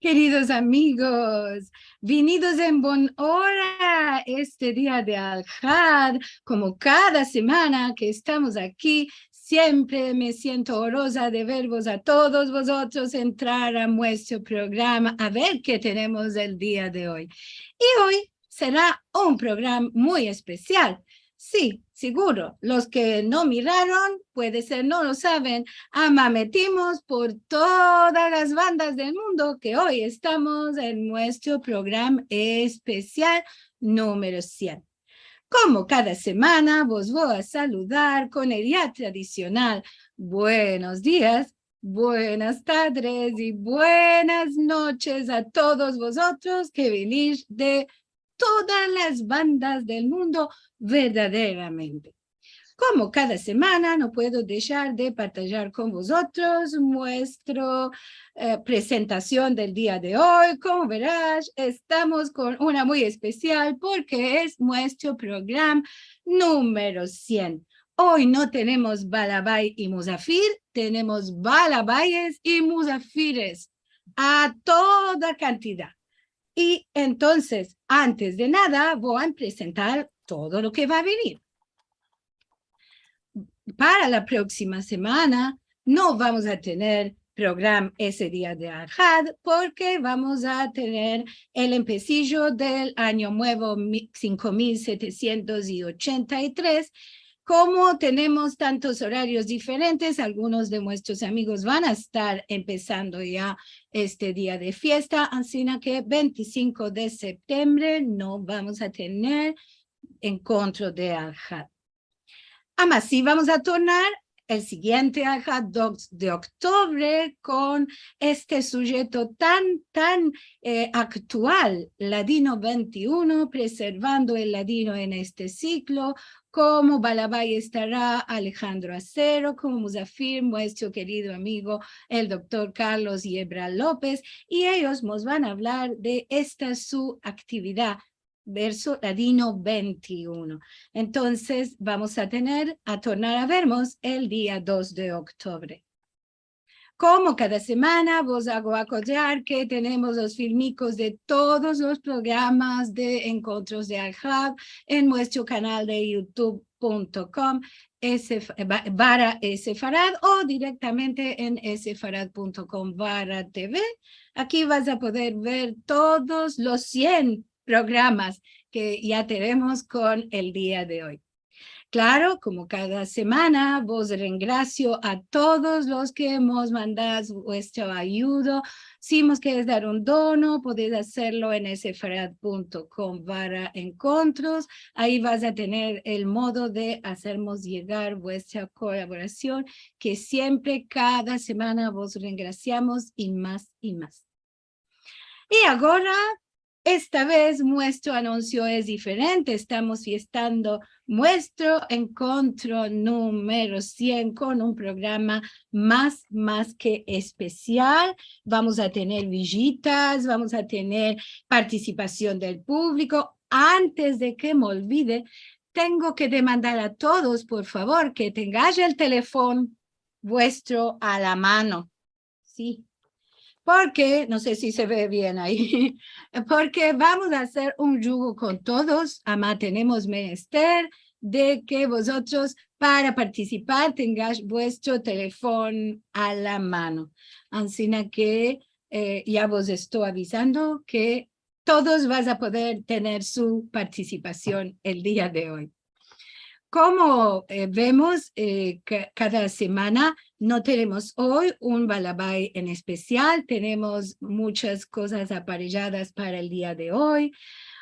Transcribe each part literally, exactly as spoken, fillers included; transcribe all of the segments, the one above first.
Keridos amigos, vinidos en bon ora este dia de Alhad, komo kada semana ke estamos aki, siempre me siento oroza de vervos a todos vozotros entrar a muestro programa, a ver ke tenemos el dia de oy. I oy sera un programa muy espesial. Si, siguro, los ke no miraron, puede ser no lo saven, ama metimos por todas las bandas del mundo ke oy estamos en muestro programa espesial numero sien. Komo kada semana, vos vo a saludar kon el ya tradisional buenos dias, buenas tadres i buenas noches a todos vozotros ke vinish de todas las bandas del mundo verdaderamente. Komo kada semana, no puedo deshar de partajar kon vozotros muestro, eh, presentasion del dia de oy. Komo veras, estamos kon una muy espesial porke es muestro programa numero sien. Oy no tenemos balabay i muzafir, tenemos balabayes i muzafires a toda kantidad. I entonses, antes de nada, vo a presentar todo lo ke va a venir. Para la proksima semana no vamos a tener programa ese dia de Alhad porke vamos a tener el empesijo del anyo muevo mi-, sinko mil setesientos i ochenta i tres. Komo tenemos tantos orarios diferentes, algunos de muestros amigos van a estar empesando ya este dia de fiesta, ansina ke vente i sinko de septembre no vamos a tener enkontro de Alhad. Ama si vamos a tornar el sigiente Alhad dos de oktubre kon este sujeto tan, tan, eh, aktual, Ladino vente i uno, preservando el ladino en este siglo, komo balabay estara Alejandro Acero, komo muzafir muestro kerido amigo el doktor Carlos Yebra Lopez, i eyos mos van a avlar de esta su aktividad, verso Ladino vente i uno. Entonses, vamos a tener a tornar a vermos el dia dos de oktubre. Komo kada semana, vos ago akordar ke tenemos los filmikos de todos los programas de Enkontros de Alhad en muestro kanal de youtube punto com, S F, eh, ba-, barra Sefarad o direktamente en sefarad punto com barra T V. Aki vas a poder ver todos los sien programas ke ya tenemos kon el dia de oy. Klaro, komo kada semana, vos rengrasio a todos los ke mos mandas vuestro ayudo. Si mos keres dar un dono, podes azerlo en sefarad punto com barra enkontros. Ayi vas a tener el modo de azermos yegar vuestra kolaborasion, ke siempre, kada semana, vos rengrasiamos i mas i mas. I agora, esta vez, muestro anunsio es diferente. Estamos fiestando muestro enkontro numero sien kon un programa mas, mas ke espesial. Vamos a tener vijitas, vamos a tener partisipasion del publiko. Antes de ke me olvide, tengo ke demandar a todos, por favor, ke tengash el telefon vuestro a la mano. Si. Porke, no se si se ve bien ayi, porke vamos a azer un djugo kon todos, ama tenemos menester de ke vozotros, para partisipar, tengash vuestro telefon a la mano. Ansina ke, eh, ya vos esto avizando ke todos vas a poder tener su partisipasion el dia de oy. Komo, eh, vemos, eh, ka-, kada semana, no tenemos oy un balabay en espesial, tenemos muchas kozas aparejadas para el dia de oy.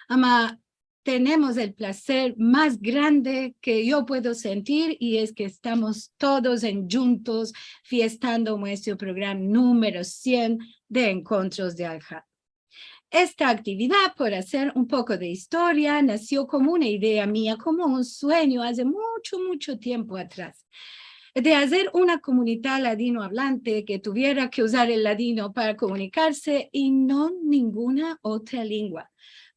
Ama, tenemos el plazer mas grande ke yo puedo sentir, i es ke estamos todos endjuntos fiestando muestro programa numero sien de Enkontros de Alhad. Esta aktividad, por azer un poko de istoria, nasio komo una idea mia, komo un suenyo aze mucho, mucho tiempo atras, de azer una komunidad ladinoavlante ke tuviera ke uzar el ladino para komunikarse i no ninguna otra lengua.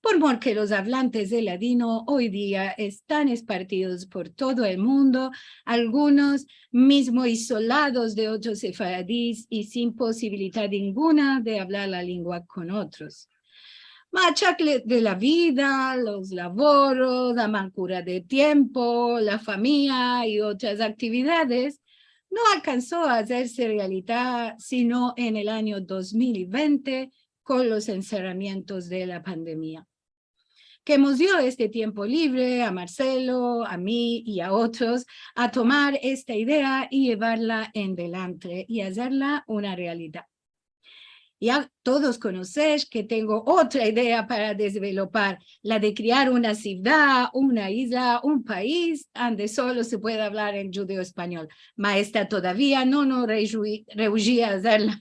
por mor ke los avlantes de ladino oy dia estan espartidos por todo el mundo, algunos mizmo izolados de otros sefaradis i sin posibilidad ninguna de avlar la lengua kon otros. Machakle de la vida, los lavoros, la amankura de tiempo, la famiya i otras aktividades, no alkanso a azerse realidad sino en el anyo dos mil i vente kon los enserramientos de la pandemia. Kemos dio este tiempo livre a Marcelo, a mi i a otros a tomar esta idea i yevarla en delante i azerla una realidad. Ya todos konosesh ke tengo otra idea para desvelopar, la de krear una sivdad, una izla, un pais, ande solo se pueda avlar en djudeo-espanyol. Ma esta todavia no, no rehuyi, rehuyi a azerla.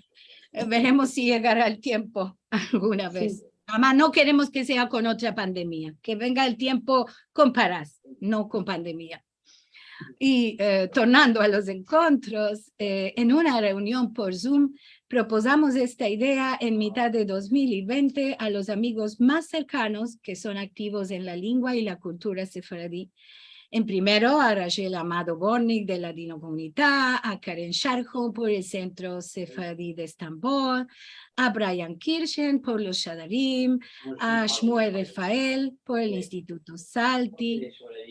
Veremos si yegara el tiempo alguna vez. Ama no keremos ke sea kon otra pandemia, ke venga el tiempo kon paras, no kon pandemia. I, eh, tornando a los enkontros, eh, en una reunion por Zoom propozamos esta idea en mitad de dos mil i vente a los amigos mas serkanos ke son aktivos en la lengua i la kultura sefaradi. En primero a Rachel Amado Bortnick de Ladinokomunita, a Karen Sharhon por el Sentro Sefaradi de Estambol, a Brian Kirchen por los Shadarim, a Shmuel Refael por el Instituto Salti,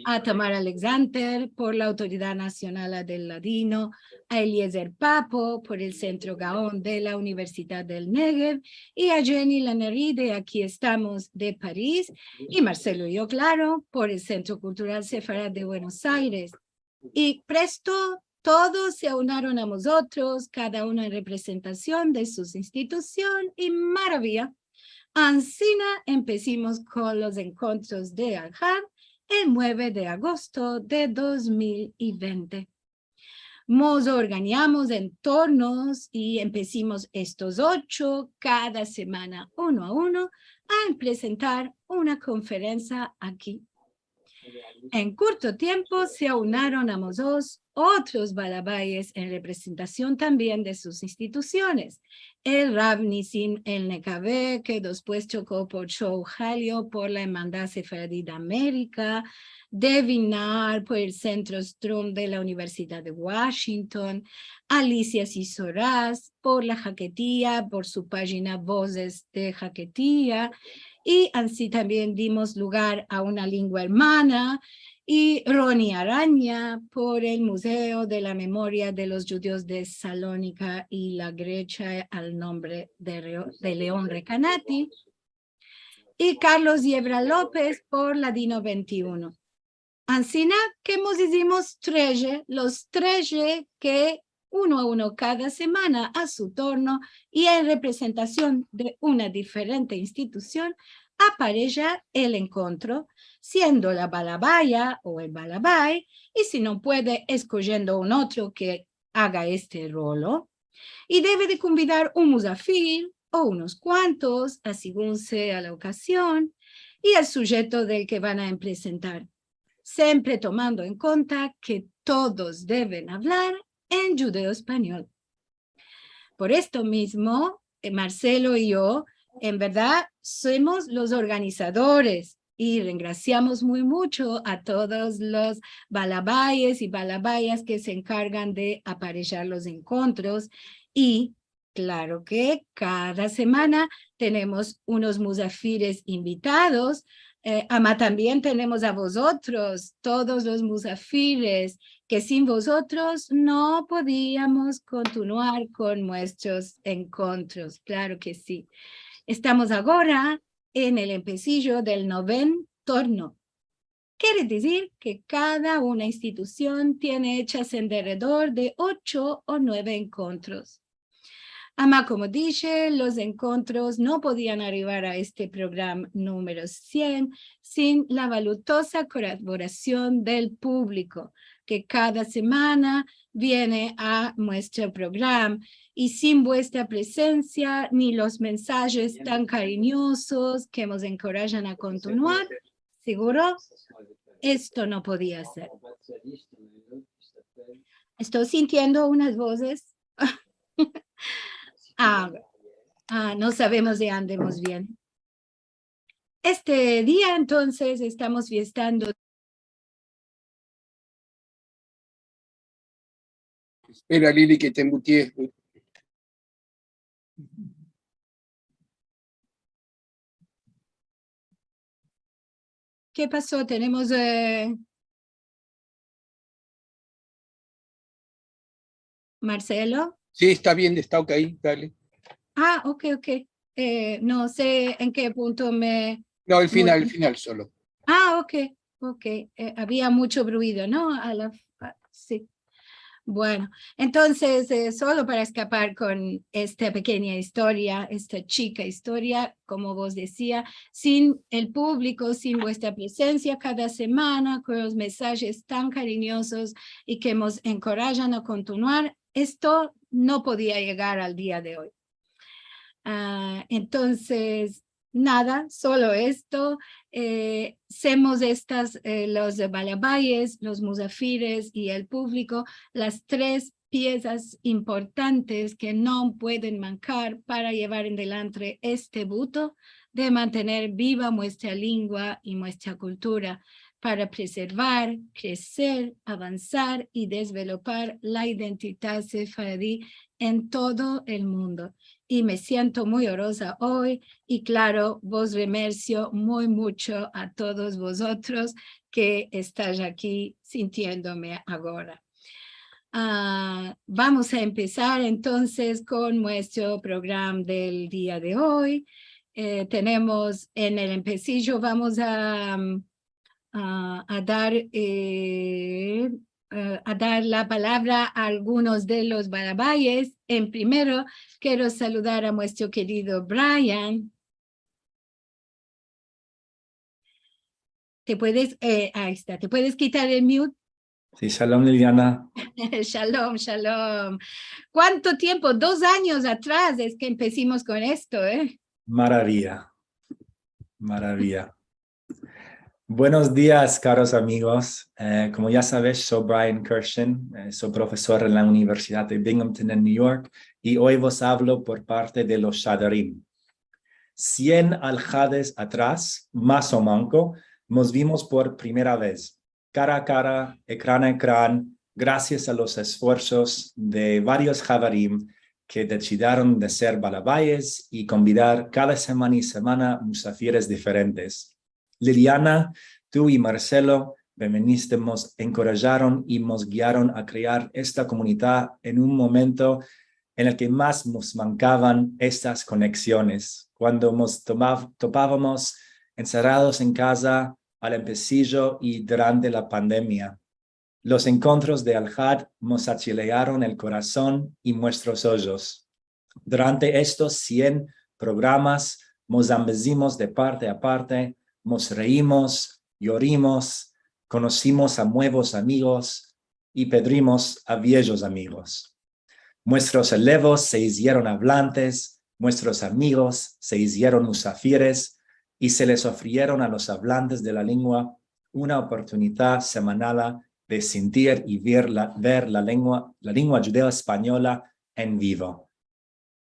a Tamar Alexander por la Autoridad Nasional del Ladino, a Eliezer Papo por el Sentro Gaon de la Universidad del Negev, i a Jenny Lannery de Aki Estamos de Paris, i Marcelo i yo, klaro, por el Sentro Kultural Sefarad de Buenos Aires. I presto todos se aunaron a mozotros, kada uno en reprezentasion de sus institusion, i maraviya. Ansina empesimos kon los enkontros de Alhad el mueve de agosto de dos mil i vente. Mos organiamos en tornos i empesimos estos ocho, kada semana, uno a uno, a prezentar una konferensia aki. En kurto tiempo se aunaron a mozotros otros balabayes en reprezentasion tambien de sus institusiones. El Rav Nisim Elnekave, ke despues choko por Shou Halio por la Ermandad Sefaradi de Amerika, Devin Naar por el Sentro Strum de la Universidad de Washington, Alicia Sisoraz por la Haketia, por su pajina Vozes de Haketia, i ansi tambien dimos lugar a una lengua ermana, i Roni Aranya por el Muzeo de la Memoria de los Djudios de Salonika i la Grecha al nombre de Reo-, de Leon Recanati, i Carlos Yebra Lopez por Ladino vente i uno. Ansina ke mos izimos treje, los treje ke uno a uno kada semana a su torno i en reprezentasion de una diferente institusion, apareja el enkontro, siendo la balabaya o el balabay, i si no puede, eskojiendo un otro ke aga este rolo, i deve de konvidar un muzafir o unos kuantos, a segun sea la okasion i el sujeto del ke van a prezentar, siempre tomando en konta ke todos deven avlar en djudeo-espanyol. Por esto mizmo, eh, Marcelo i yo, en verdad, somos los organizadores i rengrasiamos muy mucho a todos los balabayes i balabayas ke se enkargan de aparejar los enkontros i, klaro ke kada semana tenemos unos muzafires invitados, eh, ama tambien tenemos a vozotros, todos los muzafires, ke sin vozotros no podiamos kontinuar kon muestros enkontros. Klaro ke si. Estamos agora en el empesijo del noven torno. Kere dizir ke kada una institusion tiene echas en deredor de ocho o nueve enkontros. Ama, komo dishe, los enkontros no podian arrivar a este programa numero sien sin la valutoza kolaborasion del publiko, ke kada semana viene a muestro programa, i sin vuestra prezensia ni los mensajes tan karinyozos ke mos enkorajan a kontinuar, seguro esto no podia ser. Esto sintiendo unas vozes. Ah, ah, no savemos de ande mos viene. este dia, entonces, estamos fiestando. Espera, Lili, ke te embutiye. Ke paso? Tenemos, e, Marcelo? Si, esta bien, esta okey, dale. A, okey, okey. E, no se en ke punto me... No, el final, el final solo. A, okey, okey. E, avia muncho ruido, no? A la, a, si. Bueno, entonses, e, solo para eskapar kon esta pekenya istoria, esta chika istoria, komo vos dezia, sin el publiko, sin vuestra prezensia kada semana, kon los mensajes tan karinyozos i ke mos enkorajan a kontinuar, esto no podia yegar al dia de oy. A, entonses, nada, solo esto, e, semos estas, e, los balabayes, los musafires i el publiko, las tres piezas importantes ke no pueden mankar para yevar en delantre este buto de mantener biva muestra lingua i muestra kultura, para prezervar, kreser, avansar i dezvelopar la identidad sefaradi en todo el mundo. I me siento muy oroza oy, i klaro, vos remersio muy muncho a todos vozotros ke estais aki sintiendome agora. A, vamos a empesar entonses kon muestro programa del dia de oy. E, tenemos en el empesijo, vamos a, mm, a, a dar, e, e, a dar la palavra a algunos de los balabayes. En primero, kero saludar a muestro kerido Brian. Te puedes, e, ahi esta, te puedes kitar el mute? Si, shalom, Liliana. Shalom, shalom. Kuanto tiempo? Dos anyos atras es ke empesimos kon esto, e? Maraviya. Maraviya. Buenos dias, karos amigos. E, komo ya savesh, so Brian Kirshen, e, so profesor en la Universidad de Binghamton en New York, i oy vos avlo por parte de los Shadarim. Sien alhades atras, mas o manko, mos vimos por primera vez, kara a kara, ekran a ekran, grasias a los esfuersos de varios havarim ke desidiron de ser balabayes i konvidar kada semana i semana musafires diferentes. Liliana, tu i Marcelo Bemeniste mos enkorajaron i mos giaron a krear esta komunidad en un momento en el ke mas mos mankavan estas koneksiones, kuando mos tomav-, topavamos ensarrados en kaza al empesijo i durante la pandemia. Los enkontros de Alhad mos achilearon el korason i muestros ojos. Durante estos sien programas, mos ambezimos de parte a parte, mos reimos, yorimos, konosimos a muevos amigos i pedrimos a viejos amigos. Muestros elevos se izieron avlantes, muestros amigos se izieron musafires, i se les ofrieron a los avlantes de la lengua una oportunidad semanala de sintir i ver la, ver la lengua, la lengua djudeo-espanyola en vivo.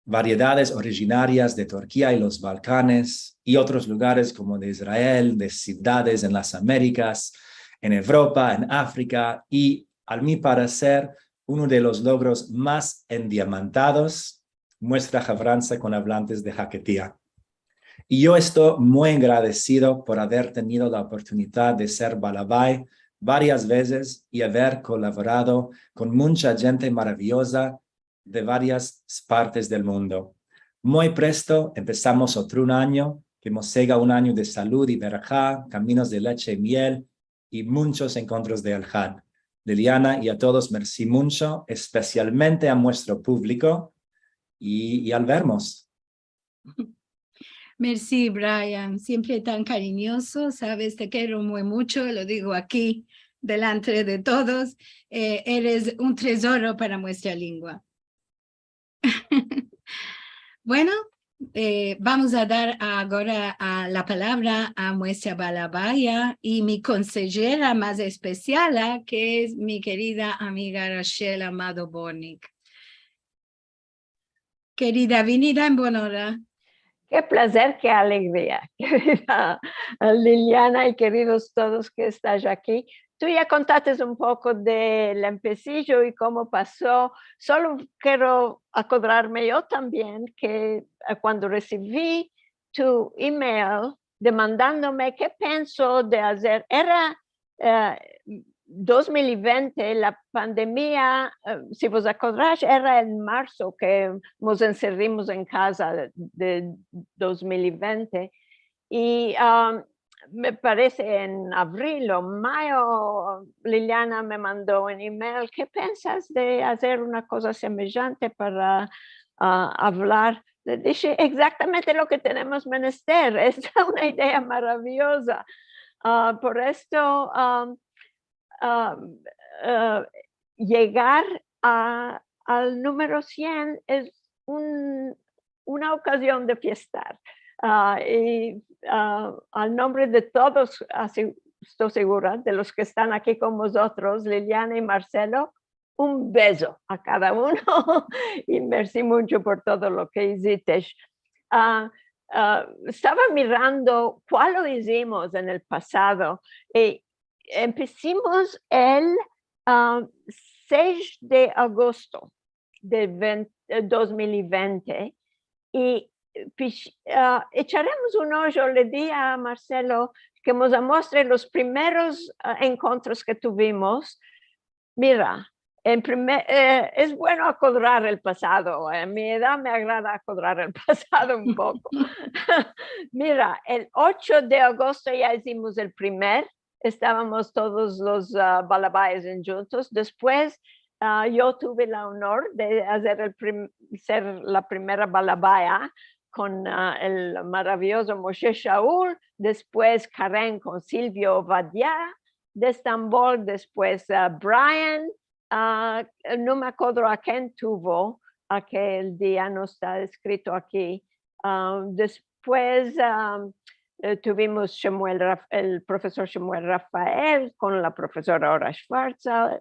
Variedades orijinarias de Turkia i los Balkanes, i otros lugares komo de Israel, de sivdades en las Amerikas, en Evropa, en Afrika, i, al mi pareser, uno de los logros mas endiamantados, muestra havransa kon avlantes de Haketia. I yo esto muy agradesido por aver tenido la oportunidad de ser balabay varias vezes i aver kolaborado kon muncha djente maraviyoza de varias partes del mundo. Muy presto empesamos otro un anyo ke mos sega un anyo de salud i veraha, kaminos de leche i miel, i munchos enkontros de Alhad. Liliana i a todos, mersi muncho, espesialmente a muestro publiko, i, i al vermos. Mersi, Brian, siempre tan karinyozo, saves, te kero muy muncho, lo digo aki delantre de todos, e, eres un trezoro para muestra lengua. Bueno, e, vamos a dar agora a, la palavra a muestra balabaya i mi konsejera mas espesiala, ke es mi kerida amiga Rachel Amado Bortnick. Kerida, vinida en bon ora. Ke plazer, ke alegria, kerida Liliana i keridos todos ke estais aki. Tu ya kontates un poko del empesijo i komo paso. Solo kero akodrarme yo tambien ke, eh, kuando resivi tu email demandandome ke penso de azer, era eh, dos mil i vente, la pandemia, eh, si vos akodrash, era en marso ke mos enserrimos en kaza de dos mil i vente. I, ah, me parese en avril o mayo, Liliana me mando un email, ke pensas de azer una koza semejante para, ah, avlar? Le dishe, egzaktamente lo ke tenemos menester. Es una idea maraviyoza. Ah, por esto, ah, ah, ah, yegar a, al numero sien es un, una okazion de fiestar. Ah, i, ah, al nombre de todos, asi, esto segura, de los ke estan aki kon mozotros, Liliana i Marcelo, un bezo a kada uno i mersi muncho por todo lo ke izites. Ah, ah, estava mirando kualo izimos en el pasado. I empesimos el, ah, seis de agosto de ven-, eh, dos mil i vente i, pish-, ah, echaremos un ojo, le di a Marcelo ke mos amostre los primeros, ah, enkontros ke tuvimos. Mira, en prime-, eh, es bueno akodrar el pasado. En mi edad me agrada akodrar el pasado un poko. Mira, el ocho de agosto ya izimos el primer, estavamos todos los, ah, balabayas enjuntos. Despues, ah, yo tuve la onor de azer el prim-, ser la primera balabaya kon, ah, el maraviyozo Moshe Shaul, despues Karen kon Silvio Ovadia de Estambol, despues, ah, Brian, ah, no me akodro a ken tuvo akel dia, no esta eskrito aki. Ah, despues, ah, eh, tuvimos Shemuel Raf-, el profesor Shemuel Rafael kon la profesora Ora Schwarza.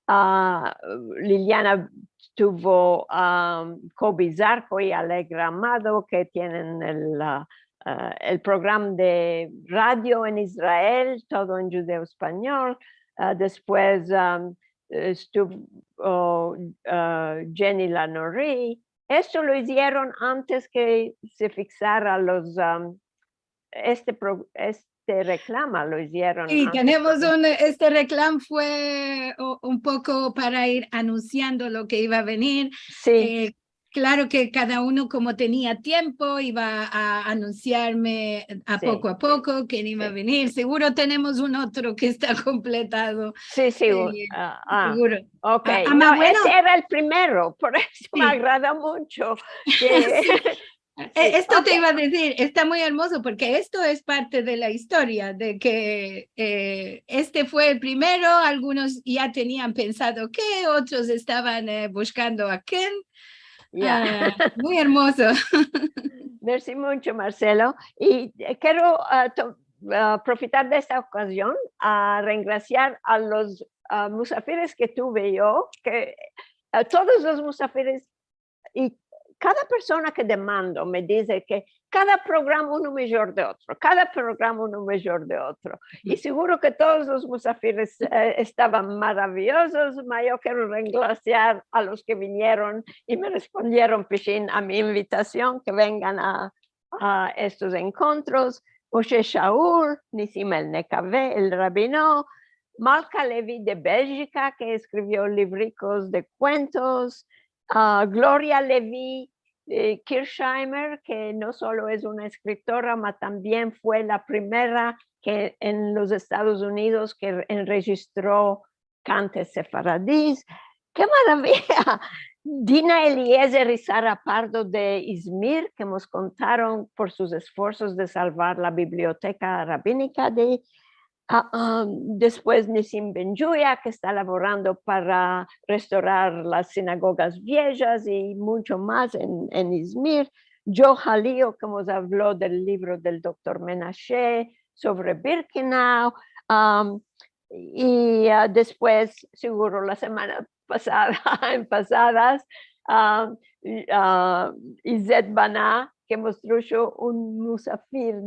Ah, Liliana tuvo, ah, Kobe Zarko i Alegra Amado, ke tienen el, ah, ah, el programa de radio en Israel, todo en djudeo-espanyol. Ah, despues, ah, estuvo, ah, Jenny Lanori. Esto lo izieron antes ke se fiksara los, am, este pro-, este reklama lo izieron antes. Si, tenemos un, este reklam fue u-, un poko para ir anunsiando lo ke iva a venir. Si. Eh, klaro ke kada uno, komo tenia tiempo, iva a anunsiarme a poko a poko ken iva a venir. Seguro tenemos un otro ke esta kompletado. Si, si, eh, ah, ah, seguro. Ok. Ah, ah, no, bueno. Ese era el primero, por eso me agrada muncho. Si. Eh, esto te iva a dizir, esta muy ermozo, porke esto es parte de la istoria, de ke, eh, este fue el primero, algunos ya tenian pensado ke, otros estavan, eh, bushkando a ken. Ya. Ah, muy ermozo. Mersi muncho, Marcelo. I, eh, kero, ah, to-, ah, profitar de esta okazion a rengrasiar a los, ah, musafires ke tuve yo, ke, ah, todos los musafires i kada persona ke demando me dize ke kada programa uno mijor de otro, kada programa uno mijor de otro. I seguro ke todos los musafires, eh, estavan maraviyozos, ma yo kero rengrasiar a los ke vinieron i me respondieron pishin a mi invitasion ke vengan a, a estos enkontros. Moshe Shaul, Nisim el Nekave, el rabino, Malka Levi de Beljika, ke eskrivio livrikos de kuentos, ah, Gloria Levi, eh, Kirchheimer, ke no solo es una eskritora, ma tambien fue la primera ke en los Estados Unidos ke re-, enrejistro kantes sefaradis. Ke maraviya! Dina Eliezer i Sara Pardo de Izmir, ke mos kontaron por sus esforsos de salvar la biblioteka rabinika de Ah, ah, despues Nisim Ben-Juya, ke esta lavorando para restorar las sinagogas viejas i muncho mas en, en Izmir. Joe Halio, ke mos avlo del livro del doktor Menashe sovre Birkenau. Am, i, ah, despues, seguro la semana pasada, en pasadas, ah, i, ah, Izet Bana, ke mos trusho un musafir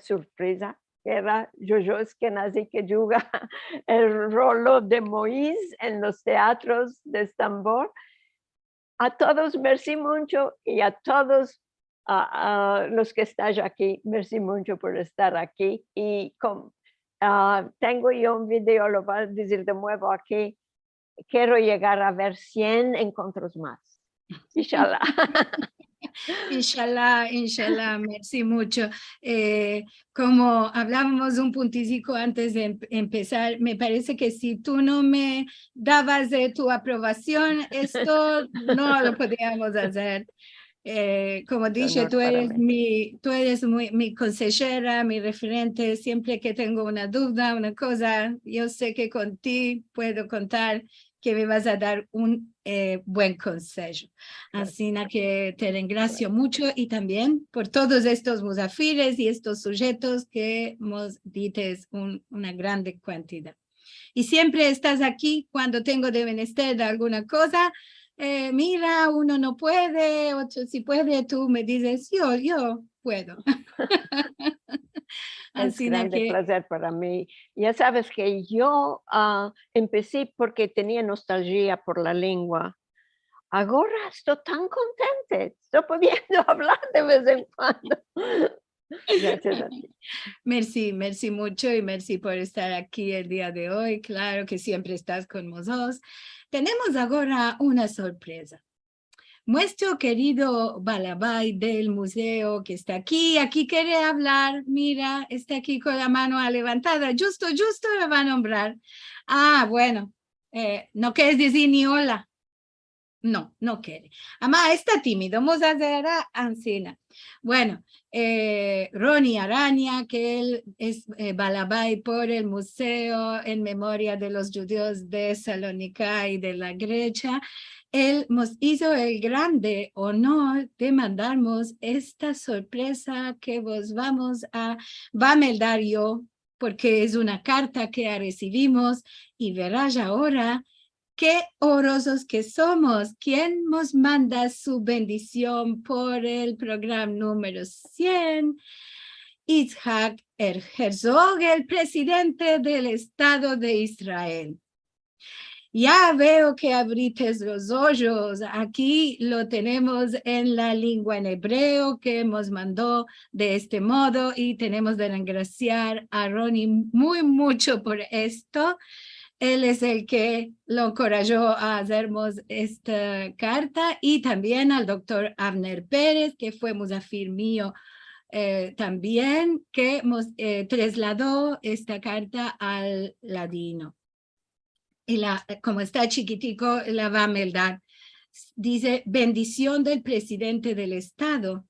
surpriza, ke era Jojo Eskenazi, ke djuga el rolo de Moiz en los teatros de Estambol. A todos, mersi muncho, i a todos, a, a los ke estaj aki, mersi muncho por estar aki. I kom, a, tengo yo un video, lo vo a dizir de muevo aki, kero yegar a ver sien enkontros mas. Inshallah. Inshallah, inshallah, mersi muncho. Eh, komo avlavamos un puntiziko antes de em-, empesar, me parese ke si tu no me davas de tu aprovasion, esto no lo podiamos azer. Eh, komo dishe, tu eres mi, tu eres mi, mi konsejera, mi referente. Siempre ke tengo una duda, una koza, yo se ke kon ti puedo kontar, ke me vas a dar un, eh, buen konsejo. Ansina ke te rengrasio muncho i tambien por todos estos musafires i estos sujetos ke mos dites un, una grande kuantidad. I siempre estas aki kuando tengo de menester de alguna koza. Eh, mira, uno no puede, otro si puede, tu me dizes, yo, yo puedo. Es grande plazer para mi. Ya saves ke yo, a, empesi porke tenia nostalgia por la lengua. Agora esto tan kontente, esto pudiendo avlar de vez en kuando. Mersi, mersi muncho i mersi por estar aki el dia de oy. Klaro ke siempre estas kon mozotros. Tenemos agora una sorpreza. Muestro kerido balabai del muzeo ke esta aki, aki kere avlar, mira, esta aki kon la mano levantada, djusto, djusto la va a nombrar. A, bueno, eh, no keres dizir ni ola. No, no kere. Ama esta timido, mos azera ansina. Bueno, eh, Roni Aranya, ke el es, eh, balabai por el Museo en Memoria de los Djudios de Salonika i de la Gresia, el mos izo el grande onor de mandarmos esta sorpreza ke vos vamos a, va a meldar yo, porke es una karta ke a resivimos, i veras agora ke orozos ke somos. Kien mos manda su bendision por el programa numero sien? Itzhak Er-, Herzog, el presidente del Estado de Israel. Ya veo ke avrites los ojos. Aki lo tenemos en la lengua en ebreo ke mos mando de este modo, i tenemos de rengrasiar a Roni muy muncho por esto. El es el ke lo enkorajo a azermos esta karta, i tambien al doktor Avner Perez, ke fue muzafir mio, eh, tambien, ke mos, eh, traslado esta karta al ladino. I la, komo esta chikitiko, la va a meldar. Dize: bendision del presidente del Estado.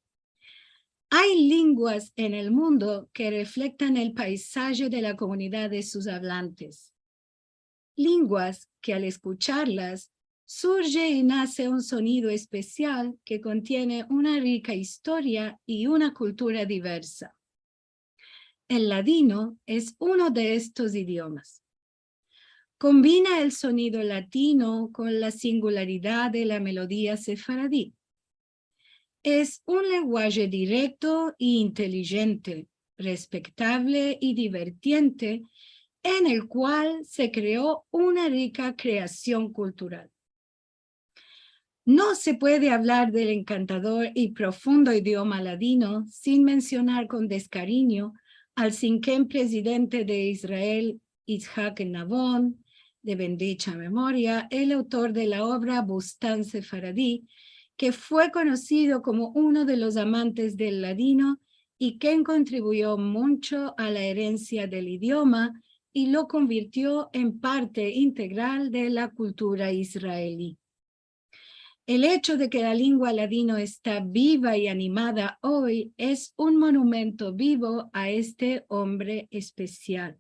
Ay lenguas en el mundo ke reflektan el paizaje de la komunidad de sus avlantes. Lenguas ke al eskucharlas surje i nase un sonido espesial ke kontiene una rika istoria i una kultura diversa. El ladino es uno de estos idiomas. Kombina el sonido ladino kon la singularidad de la melodia sefaradi. Es un lenguaje direkto i intelijente, respektavle i divertiente, en el kual se kreo una rika kreasion kultural. No se puede avlar del enkantador i profundo idioma ladino sin mensionar kon deskarinyo al sinken presidente de Israel, Itzhak Navon, de bendicha memoria, el autor de la ovra Bustan Sefaradi, ke fue konosido komo uno de los amantes del ladino i ke kontribuyo muncho a la erensia del idioma i lo konvirtio en parte integral de la kultura israeli. El echo de ke la lengua ladino esta biva i animada oy es un monumento bivo a este ombre espesial.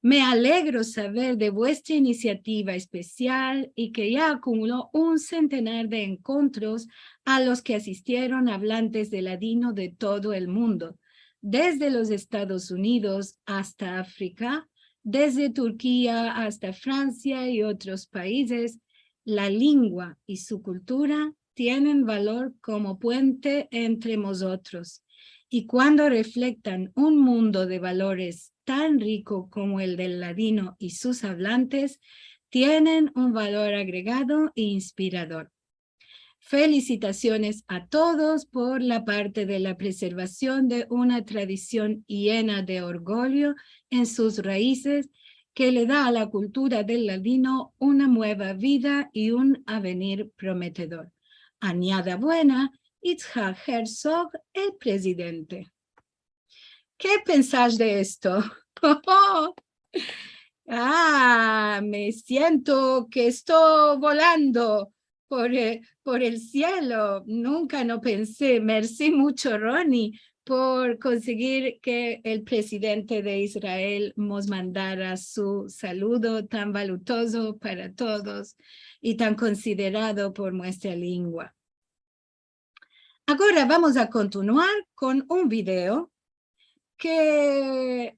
Me alegro saver de vuestra inisiativa espesial i ke ya akumulo un sentenar de enkontros a los ke asistieron avlantes de ladino de todo el mundo, desde los Estados Unidos asta Afrika, desde Turkia asta Fransia i otros paizes. La lengua i su kultura tienen valor komo puente entre mozotros, i kuando reflektan un mundo de valores tan riko komo el del ladino i sus avlantes, tienen un valor agregado i inspirador. Felisitasiones a todos por la parte de la preservasion de una tradision yena de orgulyo en sus raizes ke le da a la kultura del ladino una mueva vida i un avenir prometedor. Anyada buena, Itzhak Herzog, el prezidente. Ke pensas de esto? Ah, me siento ke esto volando por, eh, por el sielo. Nunka no pensi. Mersi muncho, Roni, por konsegir ke el prezidente de Israel mos mandara su saludo tan valutozo para todos i tan konsiderado por muestra lengua. Agora vamos a kontinuar kon un video ke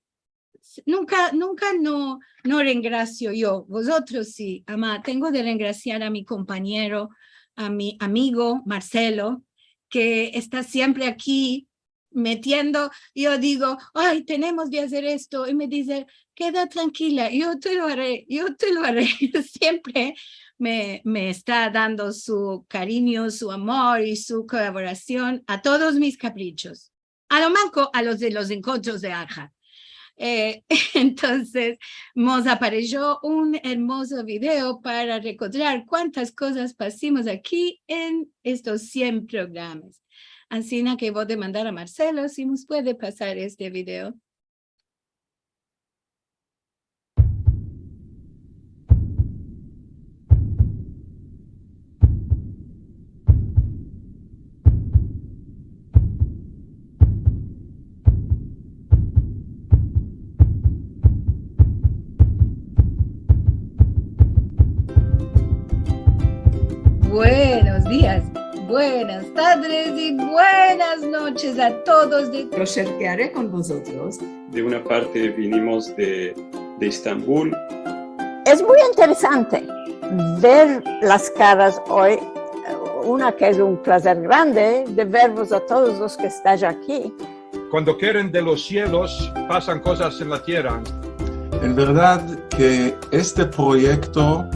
s-, nunka, nunka no, no rengrasio yo, vozotros si, ama tengo de rengrasiar a mi kompanyero, a mi amigo Marcelo, ke esta siempre aki metiendo, yo digo, "Ay, tenemos de azer esto", i me dize, "Keda trankila, yo te lo are, yo te lo are." Siempre me, me esta dando su karinyo, su amor i su kolaborasion a todos mis kaprichos. A lo manko a los de los enkontros de Arhat. Eh, entonses, mos aparesho un ermozo video para rekordar kuantas kozas pasimos aki en estos sien programas. Ansina ke vo a demandar a Marcelo si mos puede pasar este video. Buenos dias, buenas tardes i buenas noches a todos de... Los serkeare kon vozotros. De una parte vinimos de, de Estambul. Es muy interesante ver las karas oy, una ke es un plazer grande de vervos a todos los ke estais aki. Kuando keren de los sielos, pasan kozas en la tierra. En verdad ke este proyekto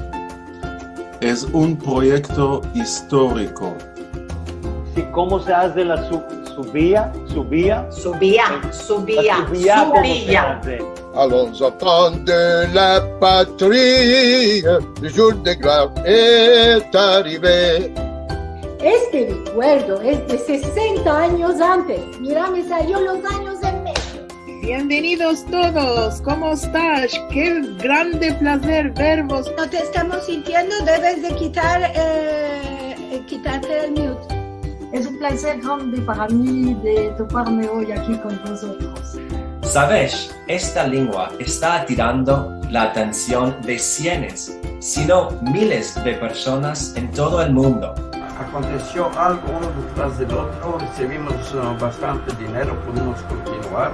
es un proyekto istoriko. Si, komo se aze la su-, subia? Subia. Subia, la subia, subia, komo se aze. Allons apprendre la patrie, le jour de gloire est arrivé. Este rekuerdo es de sesenta anyos antes. Mira, me salio los anyos en medio. Bienvenidos todos, komo estas? Ke grande plazer vervos. No te estamos sintiendo, deves de kitar, eh, eh, kitarte el mute. Es un plazer grande para mi de toparme oy aki kon vozotros. Savesh, esta lengua esta atirando la atension de sienes, sino miles de personas en todo el mundo. Akontesio algo uno detras del otro, resivimos, eh, bastante dinero, pudimos kontinuar.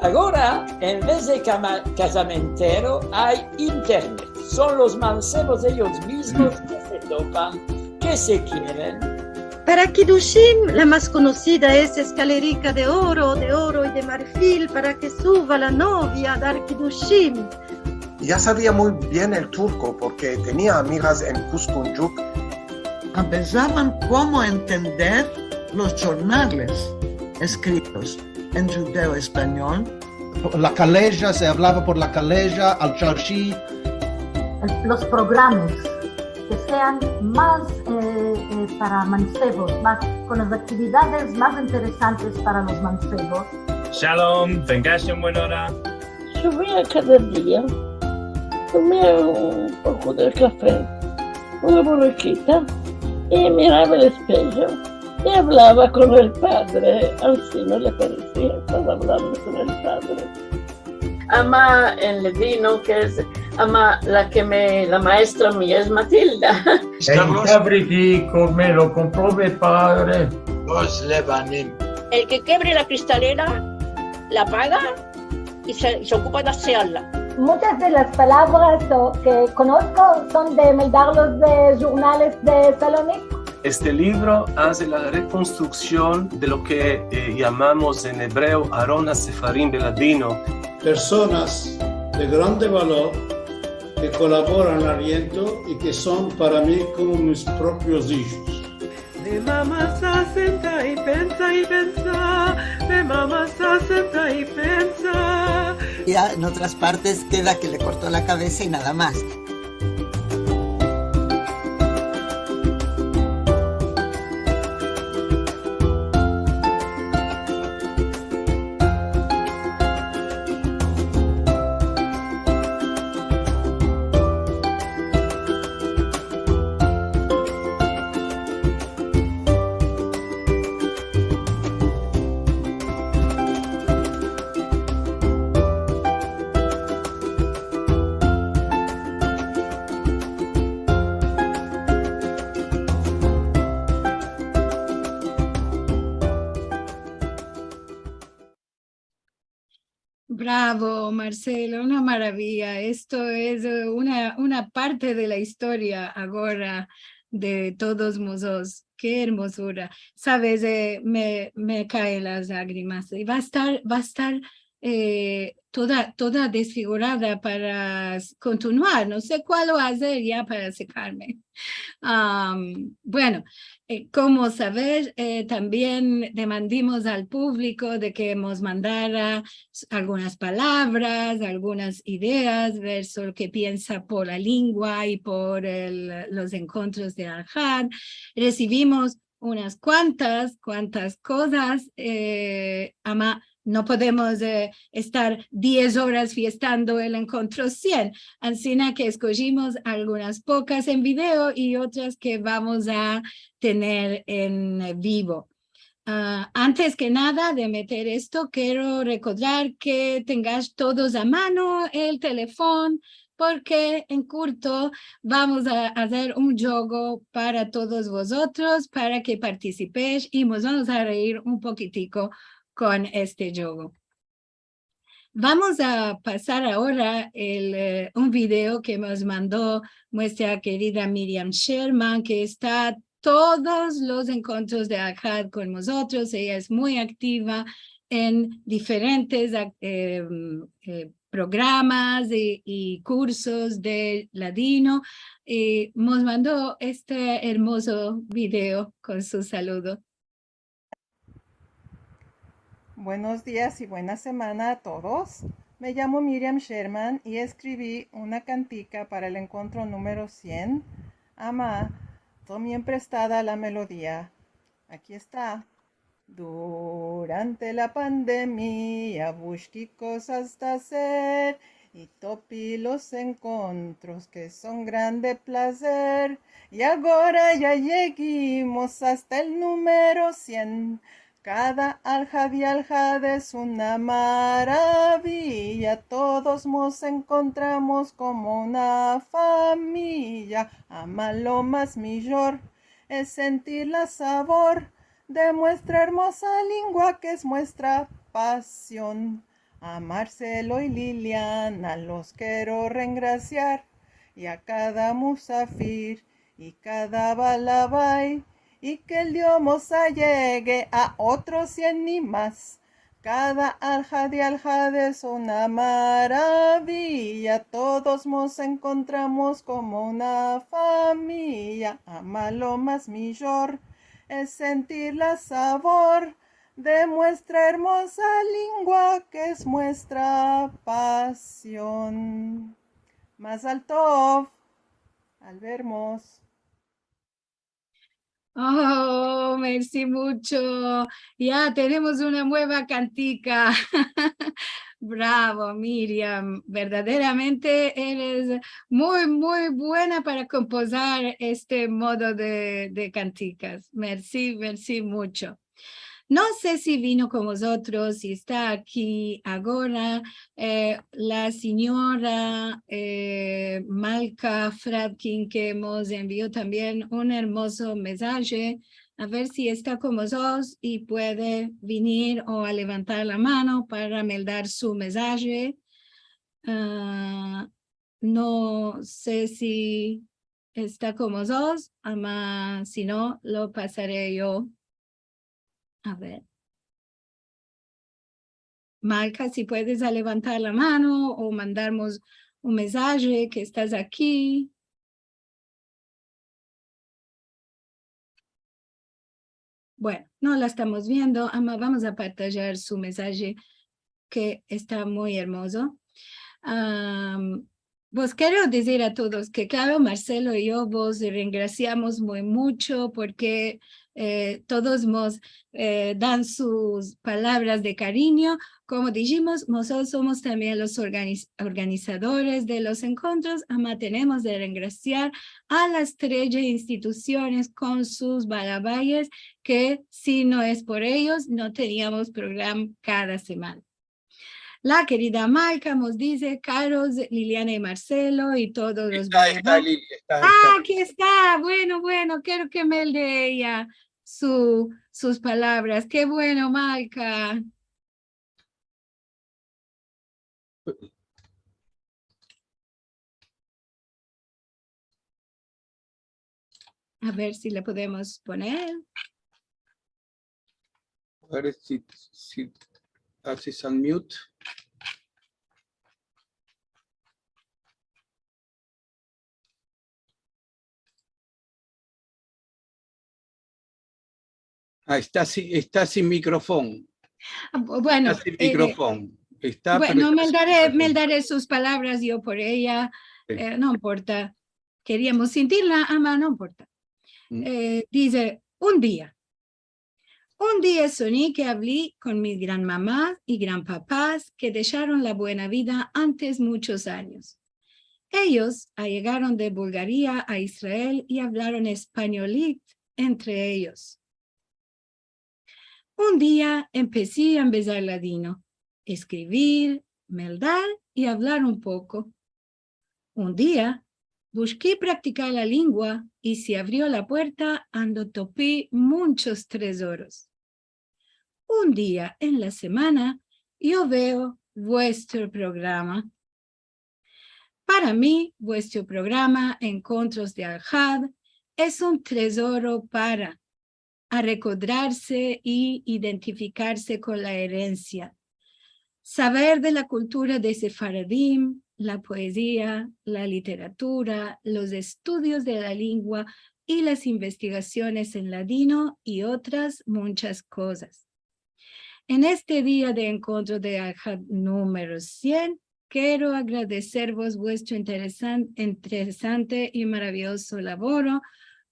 Agora, en vez de kama-, kazamentero, ay internet. Son los mansevos eyos mizmos ke se topan, ke se kieren. Para kidushim, la mas konosida es eskalerika de oro, de oro i de marfil, para ke suva la novia a dar kidushim. Ya savia muy bien el turko porke tenia amigas en Kuzguncuk. Ampezavan komo entender los jornales eskritos en djudeo-espanyol. La kaleja, se avlava por la kaleja, al charshi. Los programas ke sean mas, eh, eh, para mansevos, mas, kon las aktividades mas interesantes para los mansevos. Shalom, vengash en buena ora. Suvia kada dia, tomia un poko de kafe, una borrachita, i mirava el espejo, i avlava kon el padre, ansi no le paresia, estava avlando kon el padre. Ama en ladino, ke es, ama la ke me, la maestra mia es Matilda. El kabrito me lo kompro mi padre. Los levanim. El ke kebre la kristalera, la paga. i se, i se okupa de asearla. Muchas de las palavras o, ke konosko son de meldarlos de jurnales de Salonik. Este livro aze la rekonstruksion de lo ke, eh, yamamos en ebreo Aron Asefarim beladino. Personas de grande valor ke kolaboran al viento i ke son para mi komo mis propios ijos. Me mama esta senta i pensa i pensa, me mama esta senta i pensa. Ya en otras partes keda ke le korto la kavesa i nada mas. Bravo, Marcelo, una maravia. Esto es, eh, una, una parte de la istoria agora de todos mozotros. Ke ermozura. Saves, eh, me, me kaen las lagrimas. I va a estar, va a estar, eh, toda, toda desfigurada para s-, kontinuar. No se kualo azer ya para sekarme. Am, bueno, eh, komo saver, eh, tambien demandimos al publiko de ke mos mandara s-, algunas palavras, algunas ideas, ver so lo ke piensa por la lingua i por el, los enkontros de Alhad. Resivimos unas kuantas, kuantas kozas, eh, ama no podemos, eh, estar diez oras fiestando el enkontro sien, ansina ke eskojimos algunas pokas en video i otras ke vamos a tener en vivo. Ah, antes ke nada de meter esto, kero rekordar ke tengash todos a mano el telefon, porke en kurto vamos a azer un djogo para todos vozotros, para ke partisipesh i mos vamos a reir un pokitiko kon este djogo. Vamos a pasar agora el, eh, un video ke mos mando muestra kerida Miriam Sherman, ke esta todos los enkontros de Alhad kon mozotros. Eya es muy aktiva en diferentes, eh, eh, programas i, i kursos de ladino. I mos mando este ermozo video kon su saludo. Buenos dias i buena semana a todos. Me yamo Miriam Sherman i eskrivi una kantika para el enkontro numero sien. Ama, tomi prestada la melodia. Aki esta. Durante la pandemia bushki kozas de azer i topi los enkontros ke son grande plazer. I agora ya yegimos asta el numero sien. Kada alhad i alhad es una maraviya. Todos mos enkontramos komo una famiya. Ama lo mas mijor es sentir la savor de muestra ermoza lingua ke es muestra pasion. A Marcelo i Liliana los kero rengrasiar, i a kada musafir, i kada balabay, i ke el Dio mos ayegue a otros sien i mas. Kada alhad i alhad es una maraviya, todos mos enkontramos komo una famiya. Ama lo mas mijor es sentir la savor de muestra ermoza lingua ke es muestra pasion. Mazal tov, al vermos. Oh, mersi mucho. Ya tenemos una mueva kantika. Bravo, Miriam. Verdaderamente eres muy, muy buena para kompozar este modo de, de kantikas. Mersi, mersi mucho. No se si vino kon mozotros, si esta aki agora, eh, la sinyora, eh, Malka Fradkin, ke mos envio tambien un ermozo mensaje, A ver si esta kon mozotros i puede venir o a levantar la mano para meldar su mesaje. Ah, no se si esta kon mozotros, ama si no, lo pasare yo. A ver. Malka, si puedes a levantar la mano o mandarmos un mesaje ke estas aki. Bueno, no la estamos viendo, ama vamos a partajar su mesaje ke esta muy ermozo. Am, vos kero dizir a todos ke, klaro, Marcelo i yo vos rengrasiamos muy muncho porke, eh, todos mos, eh, dan sus palavras de karinyo. Komo dijimos, mozotros somos tambien los organiz-, organizadores de los enkontros, ama tenemos de rengrasiar a las treze institusiones kon sus balabayes, ke si no es por eyos, no teniamos programa kada semana. La kerida Malka mos dize, karos Liliana i Marcelo i todos los balabayes. Esta, esta, Lili, esta, esta. Ah, aki esta. Bueno, bueno, kero ke melde eya su, sus palavras. Ke bueno, Malka. A ver si la podemos poner. A ver si, si ases unmute. Ah, esta sin, esta sin mikrofon. Ah, bu-, bueno, esta sin, eh, mikrofon. Esta, bueno, pero esta sin mikrofon. Meldare, meldare sus palavras yo por eya. Si. Eh, no importa. Keriamos sintirla, ama no importa. Mm. Eh, dize, un dia, Un dia sonyi ke avli kon mis granmamas i granpapas ke desharon la buena vida antes munchos anyos. Eyos ayegaron de Bulgaria a Israel i avlaron espanyolito entre eyos. Un dia empesi a embezar ladino, eskrivir, meldar i avlar un poko. Un dia, bushki praktikar la lingua i se avrio la puerta ando topi munchos trezoros. Un dia en la semana, yo veo vuestro programa. Para mi, vuestro programa Enkontros de Alhad es un trezoro para a rekodrarse i identifikarse kon la erensia. Saver de la kultura de sefaradim, la poezia, la literatura, los estudios de la lingua i las investigasiones en ladino i otras munchas kozas. En este dia de enkontro de Alhad numero sien, kero agradeservos vuestro interesan-, interesante i maraviozo lavoro.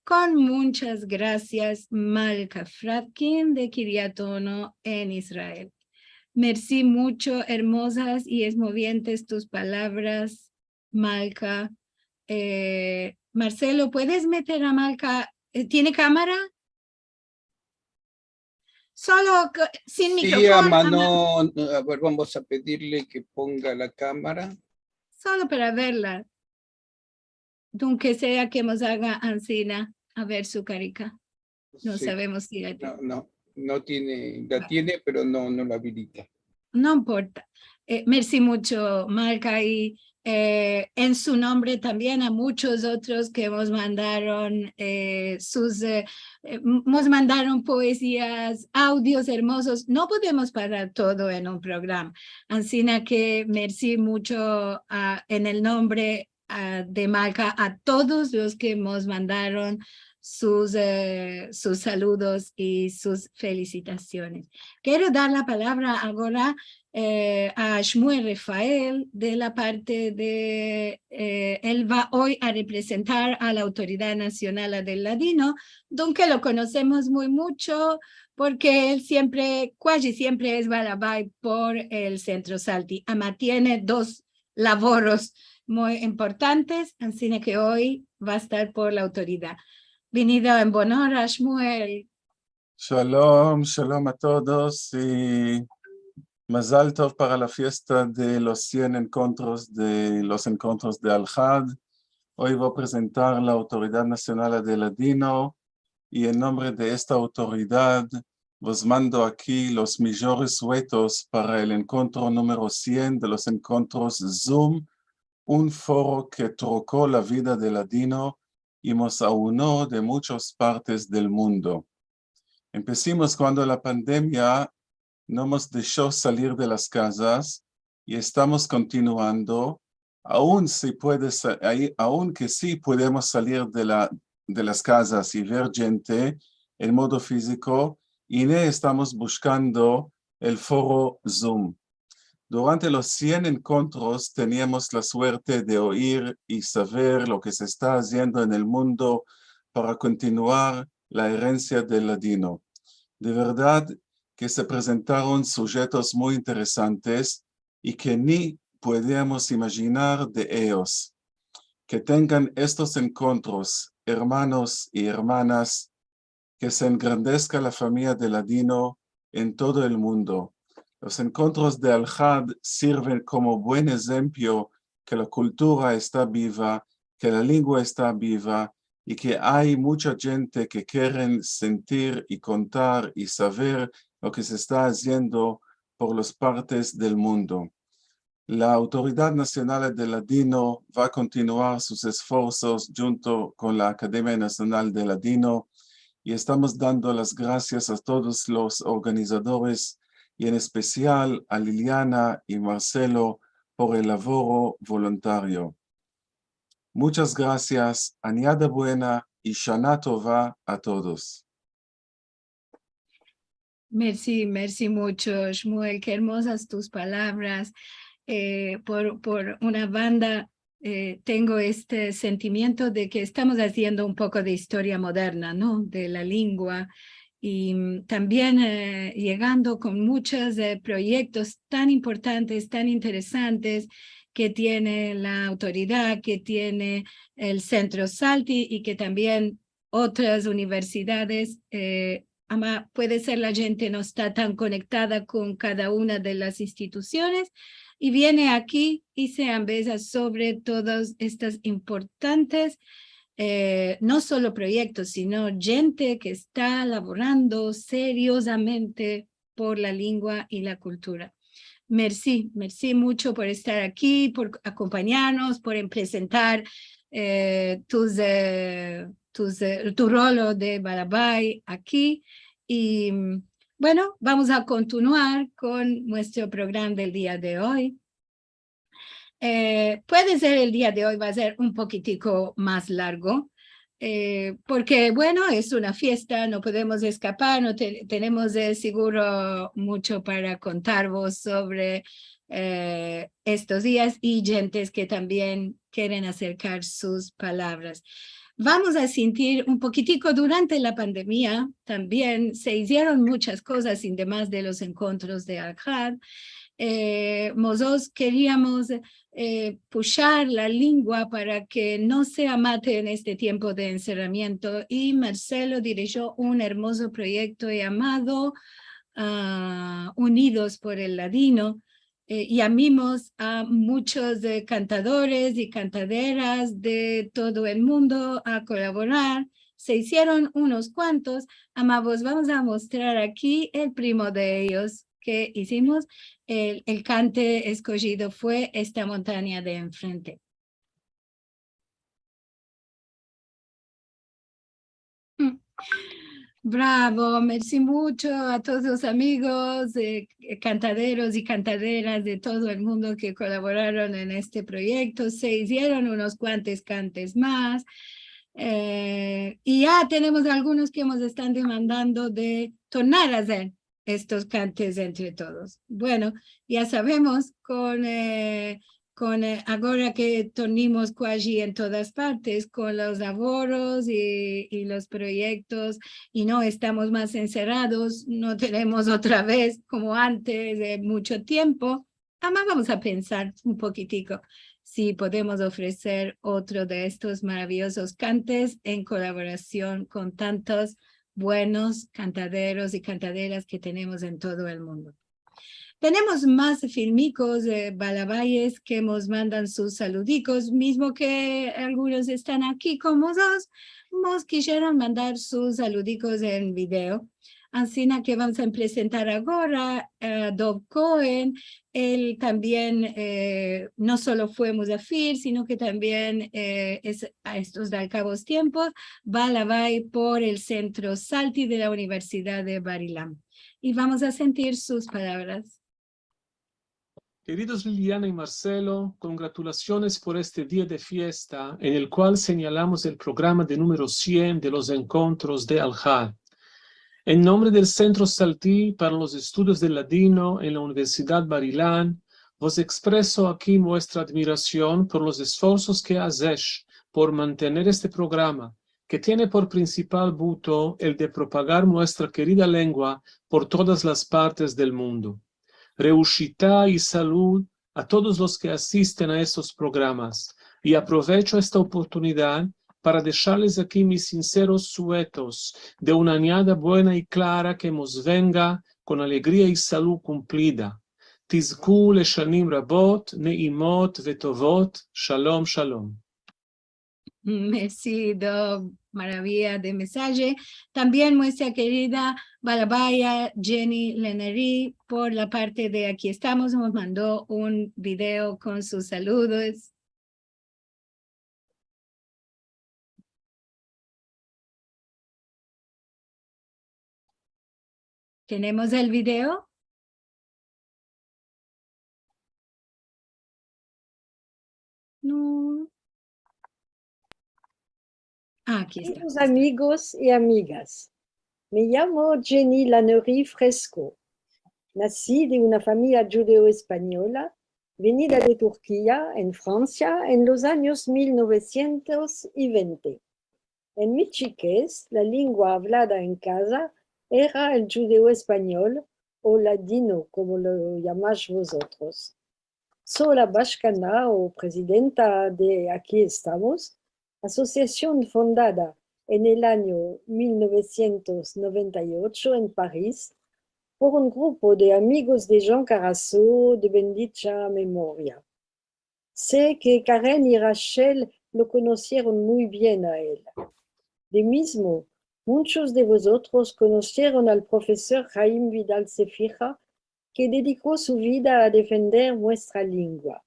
Kon munchas grasias, Malka Fradkin de Kiryat Ono en Israel. Mersi muncho, ermozas i esmovientes tus palavras, Malka. Eh, Marcelo, puedes meter a Malka? Eh, tiene kamara? Solo ke, sin mikrofon, ama no, a ver, vamos a pedirle ke ponga la kamara. Solo para verla. Dunke sea ke mos aga ansina, a ver su karika. No savemos si la tiene. No, no, no tiene, la tiene, pero no, no la abilita. No importa. Eh, mersi muncho, Malka, i, eh, en su nombre tambien a munchos otros ke mos mandaron, eh, sus, eh, eh, m-, mos mandaron poezias, audios ermozos. No podemos parar todo en un programa. Ansina ke mersi muncho, a, en el nombre a, de Malka a todos los ke mos mandaron sus, eh, sus saludos i sus felisitasiones. Kero dar la palavra agora, eh, a Shmuel Refael de la parte de, eh, el va oy a reprezentar a la Autoridad Nasional del Ladino, dunke lo konosemos muy muncho porke el siempre, kuaji siempre es balabay por el Sentro Salti. Ama tiene dos lavoros muy importantes, ansina ke oy va a estar por la autoridad. Venido en bon ora, Shmuel. Shalom, shalom a todos i mazal tov para la fiesta de los sien enkontros de, los enkontros de Alhad. Oy vo a prezentar la Autoridad Nasional de Ladino, i en nombre de esta autoridad vos mando aki los mijores suetos para el enkontro numero sien de los enkontros Zoom, un foro ke troko la vida del ladino i mos auno de muchas partes del mundo. Empesimos kuando la pandemia no mos desho salir de las kazas i estamos kontinuando, aun si puede sa-, ai-, aunke si podemos salir de la, de las kazas i ver djente en modo fiziko, i ne estamos bushkando el foro Zoom. Durante los sien enkontros teniamos la suerte de oir i saver lo ke se esta aziendo en el mundo para kontinuar la erensia del ladino. De verdad ke se prezentaron sujetos muy interesantes i ke ni podemos imajinar de eyos. Ke tengan estos enkontros, ermanos i ermanas, ke se engrandeska la famiya del ladino en todo el mundo. Los enkontros de Alhad sirven komo buen ezempio ke la kultura esta biva, ke la lengua esta biva, i ke ay mucha djente ke keren sentir i kontar i saver lo ke se esta aziendo por los partes del mundo. La Autoridad Nasional del Ladino va a kontinuar sus esforsos djunto kon la Akademia Nasional del Ladino, i estamos dando las grasias a todos los organizadores, i en espesial a Liliana i Marcelo por el lavoro voluntario. Muchas grasias, anyada buena i Shana Tova a todos. Mersi, mersi mucho, Shmuel, ke ermozas tus palavras. Eh, por, por una banda, eh, tengo este sentimiento de ke estamos aziendo un poko de istoria moderna, no? De la lengua. I, mm, tambien, eh, yegando kon muchos, eh, proyektos tan importantes, tan interesantes ke tiene la autoridad, ke tiene el Sentro Salti i ke tambien otras universidades, eh, ama puede ser la djente no esta tan konektada kon kada una de las institusiones, i viene aki i se ambeza sovre todas estas importantes, eh, no solo proyektos, sino djente ke esta lavorando seriozamente por la lengua i la kultura. Mersi, mersi mucho por estar aki, por akompanyarmos, por em-, prezentar, eh, tus, eh, tus, eh, tu rolo de barabay aki. I, bueno, vamos a kontinuar kon muestro programa del dia de oy. Eh, puede ser el dia de oy va a ser un pokitiko mas largo, eh, porke, bueno, es una fiesta, no podemos eskapar, no te-, tenemos de seguro mucho para kontarvos sovre, eh, estos dias i djentes ke tambien keren aserkar sus palavras. Vamos a sentir un pokitiko durante la pandemia, tambien se izieron muchas kozas, ademas de los enkontros de Alhad. Eh, mozotros keriamos, eh, pushar la lengua para ke no sea mate en este tiempo de enserramiento, i Marcelo dirijio un ermozo proyekto yamado, ah, Unidos por el Ladino, eh, yamimos a muchos, eh, kantadores i kantaderas de todo el mundo a kolaborar. Se izieron unos kuantos, ama vos vamos a mostrar aki el primo de eyos ke izimos. El, el kante eskojido fue Esta montanya de enfrente. Mm. Bravo, mersi mucho a todos los amigos, eh, kantaderos i kantaderas de todo el mundo ke kolaboraron en este proyekto. Se izieron unos kuantos kantes mas, eh, i ya tenemos algunos ke mos estan demandando de tornar a azer estos kantes entre todos. Bueno, ya savemos kon, eh, kon, eh, agora ke tornimos kuaji en todas partes, kon los lavoros i, i los proyektos, i no estamos mas enserrados, no tenemos otra vez komo antes de mucho tiempo, ama vamos a pensar un pokitiko si podemos ofreser otro de estos maraviyozos kantes en kolaborasion kon tantos buenos kantaderos i kantaderas ke tenemos en todo el mundo. Tenemos mas filmikos, e, balabayes ke mos mandan sus saludikos, mizmo ke algunos estan aki komo mos, mos kizieron mandar sus saludikos en video. Ansina ke vamos a prezentar agora, e, Dov Cohen. El tambien, e, no solo fue muzafir, sino ke tambien, e, es, a estos dalkavos tiempos, balabay por el Sentro Salti de la Universidad de Bar-Ilan. I vamos a sentir sus palavras. Keridos Liliana i Marcelo, kongratulasiones por este dia de fiesta en el kual senyalamos el programa de numero sien de los enkontros de Alhad. En nombre del Sentro Salti para los Estudios del Ladino en la Universidad Bar-Ilan, vos ekspreso aki muestra admirasion por los esforsos ke azesh por mantener este programa, ke tiene por prinsipal buto el de propagar muestra kerida lengua por todas las partes del mundo. Reushita i salud a todos los ke asisten a estos programas, i aprovecho esta oportunidad para desharles aki mis sinseros suetos de una anyada buena i klara ke mos venga kon alegria i salud kumplida. Tizku leshanim rabot, neimot vetovot, shalom, shalom. Mersi, Dov, maraviya de mesaje. Tambien muestra kerida balabaya Jenny Leneri, por la parte de Aki Estamos, mos mando un video kon sus saludos. Tenemos el video? No. Ah, aki esta. Keridos amigos i amigas, me yamo Jenny Lannery Fresco. Nasi de una famiya djudeo-espanyola venida de Turkia, en Fransia, en los anyos mil novesientos i vente. En mi chikez, la lengua avlada en kaza era el djudeo-espanyol, o ladino, komo lo yamash vozotros. So la bashkana o prezidenta de Aki Estamos, asosiasion fondada en el anyo mil novesientos noventa i ocho en Paris por un grupo de amigos de Jean Carasso de bendicha memoria. Se ke Karen i Rachel lo konosieron muy bien a el. De mizmo, munchos de vozotros konosieron al profesor Haim Vidal Sefira, ke dediko su vida a defender muestra lengua.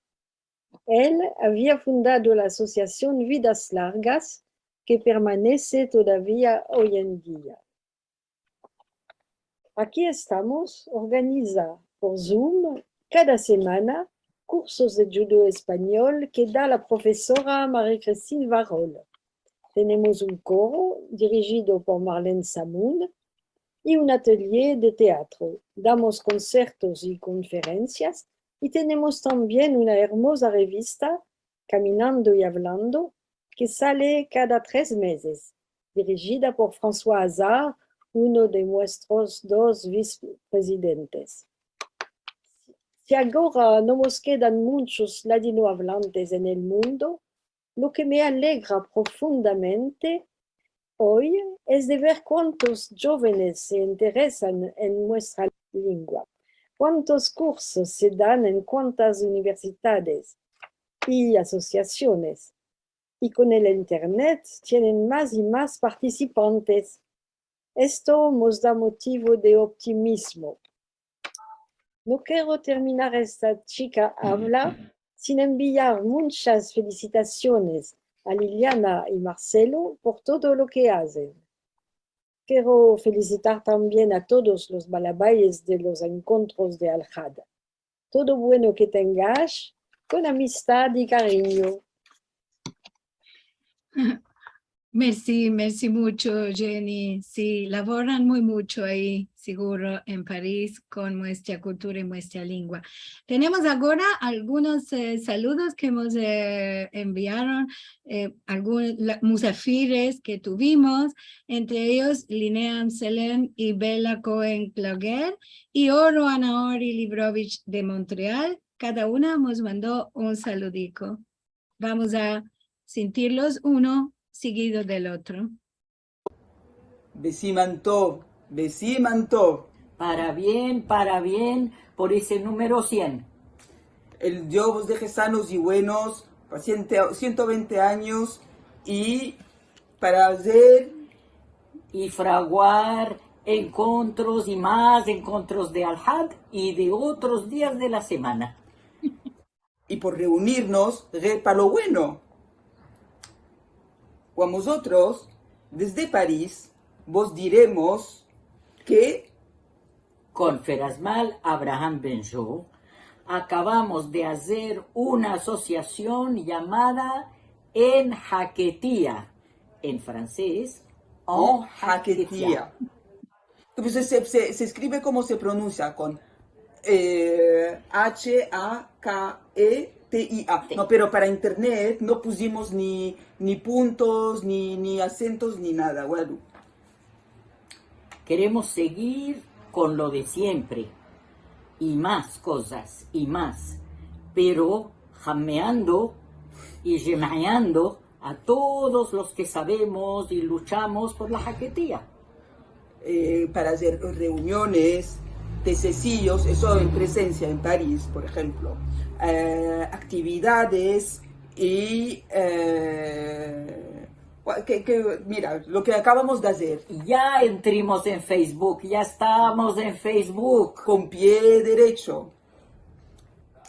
El avia fundado la asosiasion Vidas Largas, ke permanese todavia oy en dia. Aki Estamos organiza por Zoom kada semana kursos de djudeo-espanyol ke da la profesora Marie-Christine Varol. Tenemos un koro dirijido por Marlene Samun i un atelier de teatro. Damos konsertos i konferensias i tenemos tambien una ermoza revista, Kaminando i Avlando, ke sale kada tres mezes, dirijida por François Hazard, uno de muestros dos visprezidentes. Si agora no mos kedan munchos ladinoavlantes en el mundo, lo ke me alegra profundamente oy es de ver kuantos djovenes se interesan en muestra lengua, kuantos kursos se dan en kuantas universidades i asosiasiones, i kon el internet tienen mas i mas partisipantes. Esto mos da motivo de optimizmo. No kero terminar esta chika avla sin enviar munchas felisitasiones a Liliana i Marcelo por todo lo ke azen. Kero felisitar tambien a todos los balabayes de los enkontros de Alhad. Todo bueno ke tengash, kon amistad i karinyo. Mersi, mersi muncho, Jenny. Si, lavoran muy muncho ayi, siguro, en Paris, kon muestra kultura i muestra lengua. Tenemos agora algunos, e, saludos ke mos, e, enviaron, e, algun, la, muzafires ke tuvimos, entre eyos Linnea Amselem i Bella Cohen Cloguer i Oro Anaori Librovich de Montreal. Kada una mos mando un saludiko. Vamos a sentirlos uno sigido del otro. Besiman tov, besiman tov. Para bien, para bien. Por ese numero sien. El Dio vos deje sanos i buenos pa siento, siento vente anyos i para azer i fraguar enkontros i mas enkontros de Alhad i de otros dias de la semana. I por reunirmos, re pa lo bueno. O a mozotros, desde Paris, vos diremos ke Kon Ferazmal Abraham Benjou akavamos de azer una asosiasion yamada En Haketia, en fransez, En Haketia. Entonses se, se, se eskrive komo se pronunsia, kon, eh, H A K E T I A. Ti. No, pero para internet no pusimos ni, ni puntos, ni, ni asentos, ni nada. Bueno. Keremos segir kon lo de siempre, i mas kozas, i mas, pero hameando i yemeando a todos los ke savemos i luchamos por la haketia. Eh, para azer reuniones, tesesios, eso en presensia en Paris, por enshemplo, eh, aktividades i, eh, ke, ke, mira, lo ke akavamos de azer. Ya entrimos en Facebook, ya estamos en Facebook. Kon pie derecho.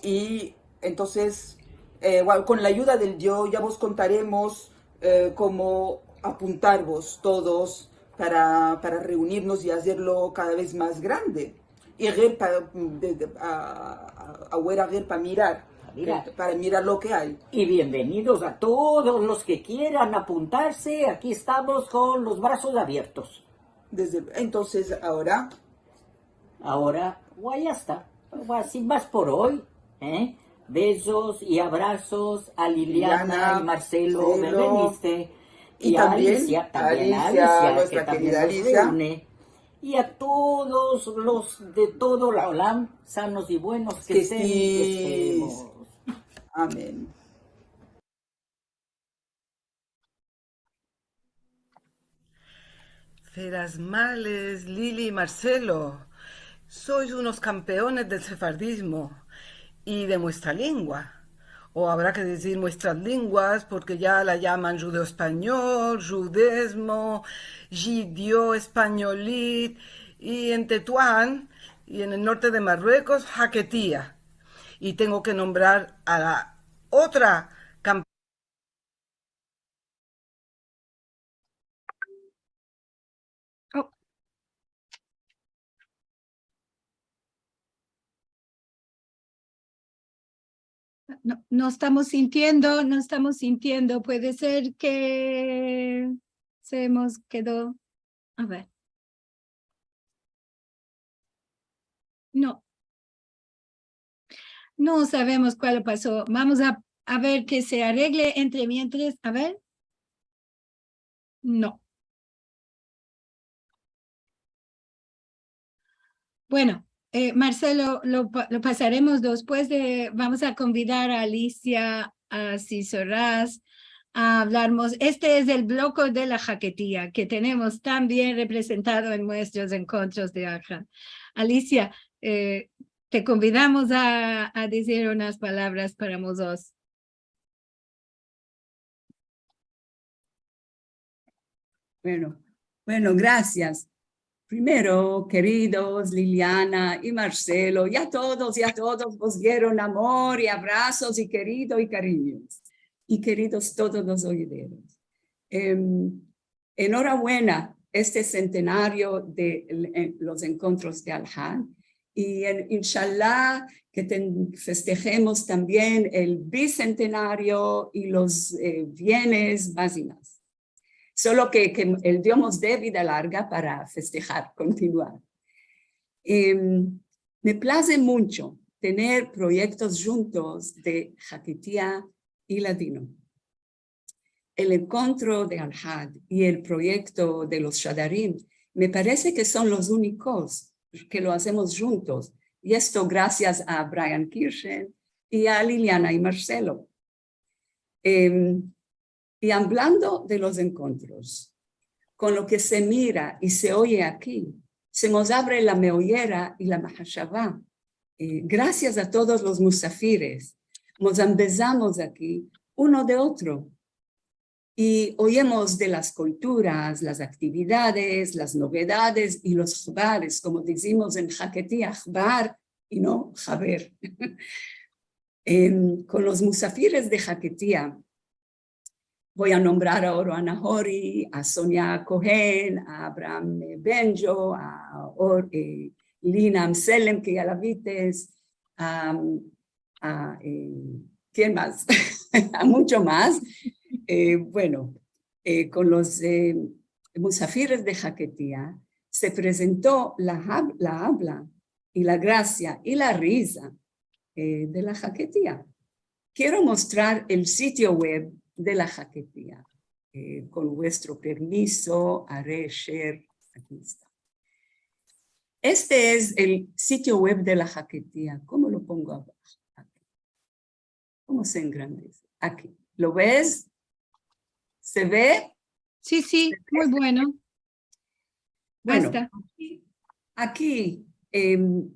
I entonses, eh, kon la ayuda del Dio ya vos kontaremos, eh, komo apuntarvos todos para, para reunirmos i azerlo kada vez mas grande. I aver pa, de, de, a, a, aver, aver pa mirar, pa mirar, para mirar lo ke ay. I bienvenidos a todos los ke kieran apuntarse. Aki estamos kon los brazos aviertos. Desde, entonses, agora Agora, ya esta. Sin mas por oy, eh? Bezos i abrazos a Liliana i Marselo, ke veniste. I tambien a Alisia, nuestra kerida Alisia. I a todos los de todo la olam, sanos i buenos ke estemos. Amen. Ferazmales, Lili i Marselo, sois unos kampeones del sefardizmo i de muestra lengua. O avra ke dizir muestras lenguas, porke ya la yaman djudeo-espanyol, djudezmo, djideo-espanyolit, i en Tetuan, i en el norte de Marruekos, haketia. I tengo ke nombrar a la otra kamp- No, no estamos sintiendo, no estamos sintiendo. Puede ser ke se mos kedo. A ver. No. No savemos kual paso. Vamos a, a ver ke se aregle entre mientras. A ver. No. Bueno, eh, Marselo, lo pa-, lo pasaremos despues de, vamos a konvidar a Alisia, a Sisoras, a avlarmos. Este es el bloko de la haketia, ke tenemos tan bien reprezentado en muestros enkontros de Alhad. Alisia, eh, te konvidamos a, a dizir unas palavras para mozotros. Bueno, bueno, grasias. Primero, keridos Liliana i Marselo, i a todos, i a todas, vos dieron amor i abrasos i kerido i karinyos. I keridos todos los oyideros. Em, Enorabuena este sentenario de, eh, los enkontros de Alhad. I en, inshallah ke ten-, festehemos tambien el bisentenario i los, eh, bienes mas i mas. Solo ke, ke el Dio mos de vida larga para festehar, kontinuar. Em, me plaze muncho tener proyektos djuntos de haketia i ladino. El enkontro de Alhad i el proyekto de los shadarim me parese ke son los unikos ke lo azemos djuntos, i esto grasias a Brian Kirchen i a Liliana i Marselo. Em, i avlando de los enkontros, kon lo ke se mira i se oye aki, se mos avre la meoyera i la mahashava, Eh, grasias a todos los musafires. Mos ambezamos aki uno de otro. I oyemos de las kulturas, las aktividades, las novedades i los havares, komo dizimos en Haketia, havar i no haver. Em, kon los musafires de Haketia, vo a nombrar a Oro Anahori, a Sonia Cohen, a Abraham, eh, Benjo, a Or-, eh, Lina Amselem, ke ya la vites, a, a, eh, kien mas? A muncho mas. Eh, bueno, eh, kon los, eh, musafires de Haketia se prezento la hav-, la avla i la grasia i la riza, eh, de la Haketia. Kiero mostrar el sitio web de la Haketia. Eh, kon vuestro permiso, are share. Aki esta. Este es el sitio web de la Haketia. Komo lo pongo abaho? Aki. Komo se engrandese? Aki. Lo ves? Se ve? Si, si, muy bueno. Bueno, aki, em,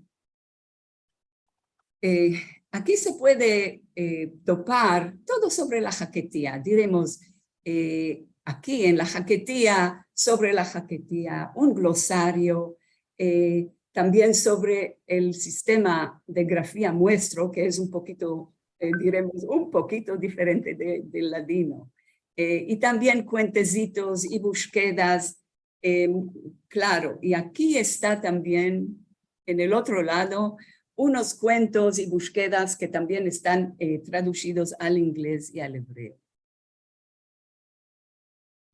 eh, aki se puede, eh, topar todo sovre la Haketia. Diremos, eh, aki en la Haketia, sovre la Haketia, un glosario, eh, tambien sovre el sistema de grafia muestro, ke es un pokito, eh, diremos, un pokito diferente de, del ladino. Eh, i tambien kuentezitos i bushkedas. Em, klaro, i aki esta tambien, en el otro lado, unos kuentos i bushkedas ke tambien estan, eh, tradushidos al inglez i al evreo.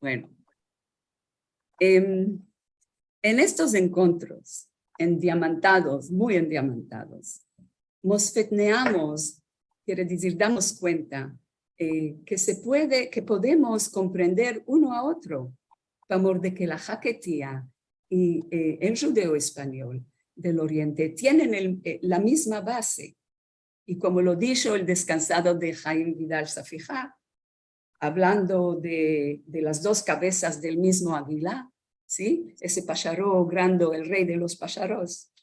Bueno. Em, en estos enkontros, endiamantados, muy endiamantados, mos fetneamos, kiere dizir, damos kuenta, eh, ke se puede, ke podemos komprender uno a otro, pamor de ke la Haketia i, eh, el djudeo-espanyol del Oriente tienen el, eh, la mizma baze. I komo lo disho el deskansado de Haim Vidal Safiha, avlando de, de las dos kavezas del mizmo agila, si? Ese pasharo grando, el rey de los pasharos.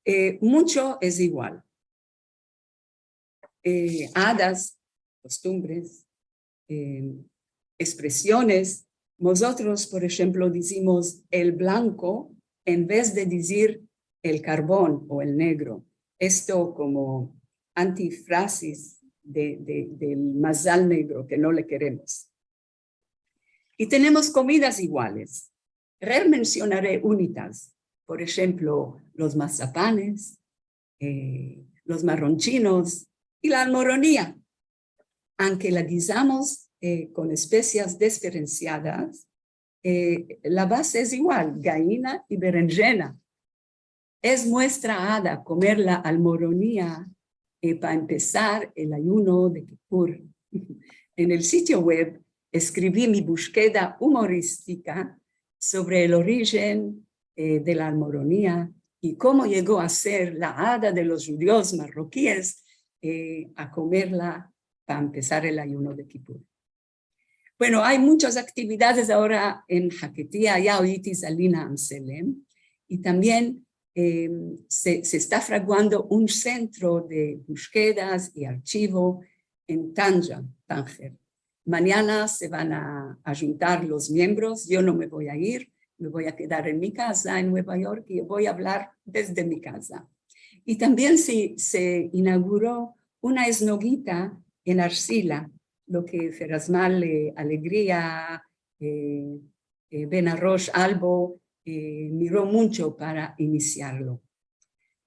Eh, muncho es igual. Eh, adas, kostumbres, eh, ekspresiones. Mozotros, por enshemplo, dizimos el blanko en vez de dizir el karbon o el negro. Esto komo antifrasis de, de, del mazal negro ke no le keremos. I tenemos komidas iguales. Remensionare unitas, por enshemplo, los mazapanes, eh, los marronchinos i la almoronia. Anke la gizamos, eh, kon espezias diferensiadas, eh, la baze es igual, gaina i berenjena. Es muestra ada komer la almoronia, eh, pa empesar el ayuno de Kipur. En el sitio web eskrivi mi bushkeda umoristika sovre el orijen, eh, de la almoronia i komo yego a ser la ada de los djudios marrokies, eh, a komerla pa empesar el ayuno de Kipur. Bueno, ay munchas aktividades agora en Haketia, ya oitis a Lina Amselem, i tambien, eh, se, se esta fraguando un sentro de bushkedas i archivo en Tanja, Tanger. Manyana se van a, a djuntar los miembros, yo no me vo a ir, me vo a kedar en mi kaza en Nueva York i vo a avlar desde mi kaza. I tambien se, se inauguro una esnogita en arsila, lo ke Ferazmal, eh, Alegria, eh, eh, Ben Arosh Albo, eh, miro muncho para inisiarlo.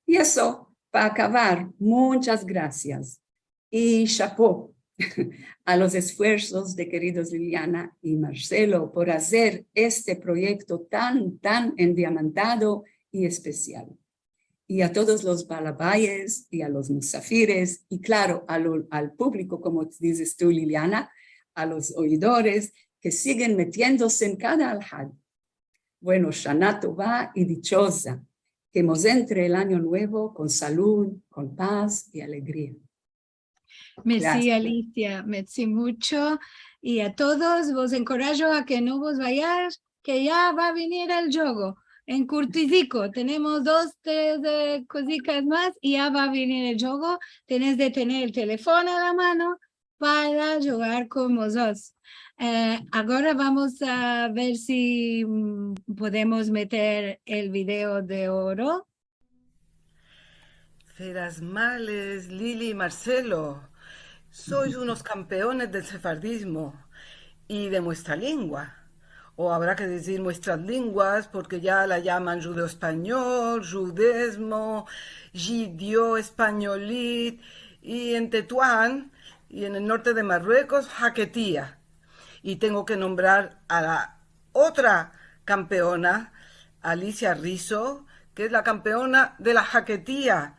I eso, pa akavar, munchas grasias i shapo a los esfuersos de keridos Liliana i Marcelo por azer este proyekto tan, tan endiamantado i espesial. I a todos los balabayes i a los musafires i, klaro, a lo, al publiko, komo dizes tu, Liliana, a los oidores ke sigen metiendose en kada alhad. Bueno, Shana Tova i dichoza, ke mos entre el anyo nuevo kon salud, kon paz i alegria. Mersi, Alicia, mersi muncho. I a todos vos enkorajo a ke no vos vayas, ke ya va a venir el djogo. en kurtiziko. Tenemos dos, tres, e, kozikas mas i ya va a venir el djugo. Tenes de tener el telefono a la mano para djugar kon mozotros. E, agora vamos a ver si, mm, podemos meter el video de oro. Feras males, Lili i Marselo, sois unos kampeones del sefardizmo i de muestra lengua. O avra ke dizir muestras lenguas, porke ya la yaman djudeo-espanyol, djudezmo, djideo-espanyolit, i en Tetuan, i en el norte de Marruekos, haketia. I tengo ke nombrar a la otra kampeona, Alicia Rizzo, ke es la kampeona de la haketia,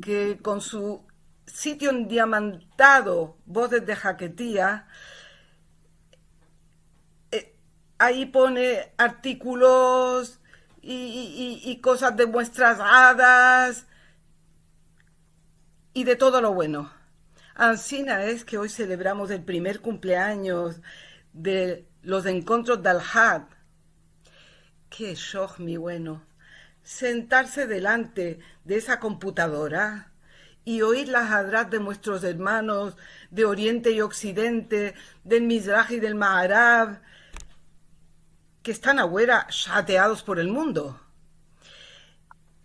ke kon su sitio endiamantado, Vozes de Haketia, e, ayi pone artikolos i, i, i, i kozas de muestras adas i de todo lo bueno. Ansina es ke oy selebramos el primer kumpleanyos de los enkontros de Alhad. Ke shoj, mi bueno, sentarse delante de esa komputadora i oir la hadrat de muestros ermanos de Oriente i Oksidente, del Mizrah i del Maarav, ke estan agora shateados por el mundo.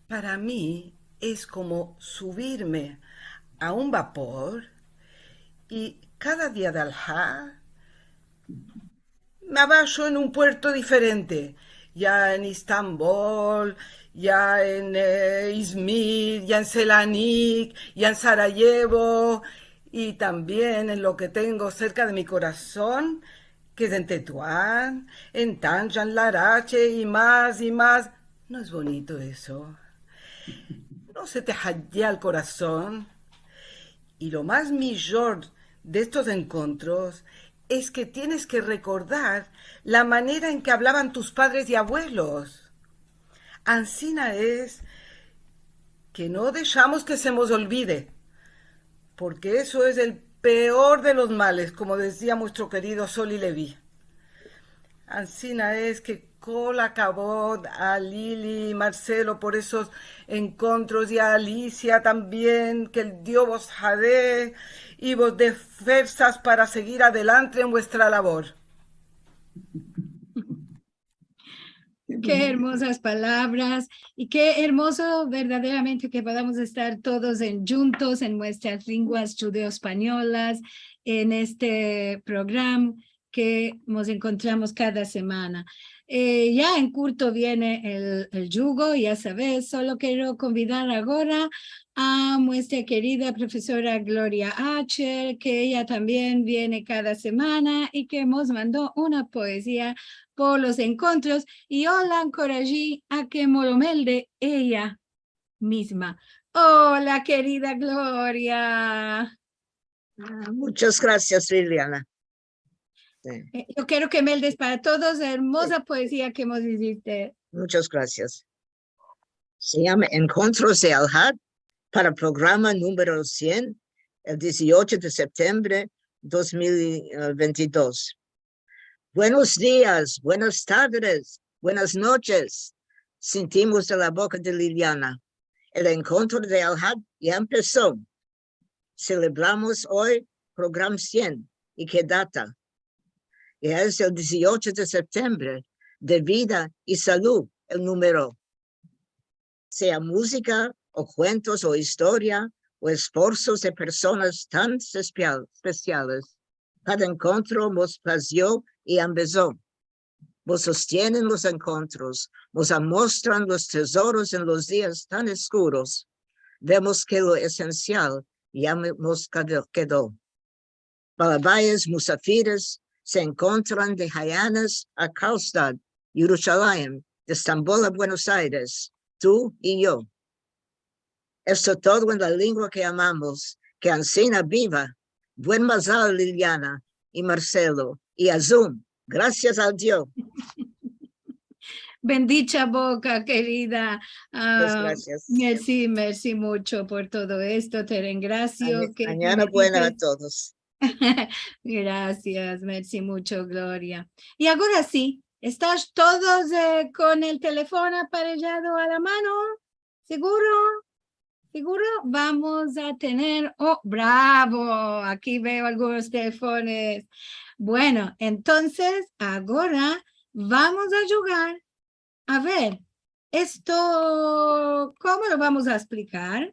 Para mi es komo suvirme a un vapor i kada dia de Alhad me avasho en un puerto diferente, ya en Estambol, ya en, e, Izmir, ya en Selanik, ya en Sarayevo, i tambien en lo ke tengo serka de mi korason, ke es en Tetuan, en Tanja, en Larache, i mas, i mas. No es bonito eso? No se te hajea el korason? I lo mas mijor de estos enkontros es ke tienes ke rekordar la manera en ke avlavan tus padres i avuelos. Ansina es ke no deshamos ke se mos olvide, porke eso es el peor de los males, komo dezia muestro kerido Soli Levi. Ansina es ke kol akavod a Lili i Marselo por esos enkontros i a Alicia tambien, ke el Dio vos hadee i vos de fuersas para segir adelante en vuestra lavor. Ke ermozas palavras i ke ermozo verdaderamente ke podamos estar todos en, djuntos en muestras lenguas djudeo-espanyolas, en este programa ke mos enkontramos kada semana. E, ya en kurto viene el, el djugo, ya saves, solo kero konvidar agora a muestra kerida profesora Gloria Acher, ke eya tambien viene kada semana i ke mos mando una poezia por los enkontros, i yo la enkoraji a ke mos lo melde eya mizma. Ola, kerida Gloria. A, munchas grasias, Liliana. Si. E, yo kero ke meldes para todos la ermoza poezia ke mos iziste. Munchas grasias. Se yama Enkontros de Alhad, para programa numero sien, el diziocho de septiembre dos mil ventidos. Buenos dias, buenas tardes, buenas noches, sintimos de la boka de Liliana. El Enkontro de Alhad ya empeso. Selebramos oy programa sien, i ke data? I es el diziocho de septiembre, de vida i salud el numero. Sea muzika, o kuentos, o istoria, o esforsos de personas tan espesia-, espesiales, kada enkontro mos plazio i ambezo. Mos sostienen los enkontros, mos amostran los tezoros en los dias tan eskuros. Vemos ke lo esensial ya me-, mos kado-, kedo. Balabayes, musafires, se enkontran de Hayanes a Karlstad, Yerushalayim, de Estambol a Buenos Aires, tu i yo. Esto todo en la lengua ke amamos, ke ansina biva. Buen mazal, Liliana i Marselo, i azum, grasias al Dio. Bendicha boka, kerida. Munchas, a, grasias. Mersi, mersi muncho por todo esto. Te rengrasio. Maña-, ke mañana buena a todos. Grasias, mersi muncho, Gloria. I agora si, Estas todos, eh, kon el telefono apareyado a la mano? Seguro? Seguro? Vamos a tener, oh, bravo, aki veo algunos telefones. Bueno, entonses, agora vamos a djugar. A ver, esto, komo lo vamos a esplikar?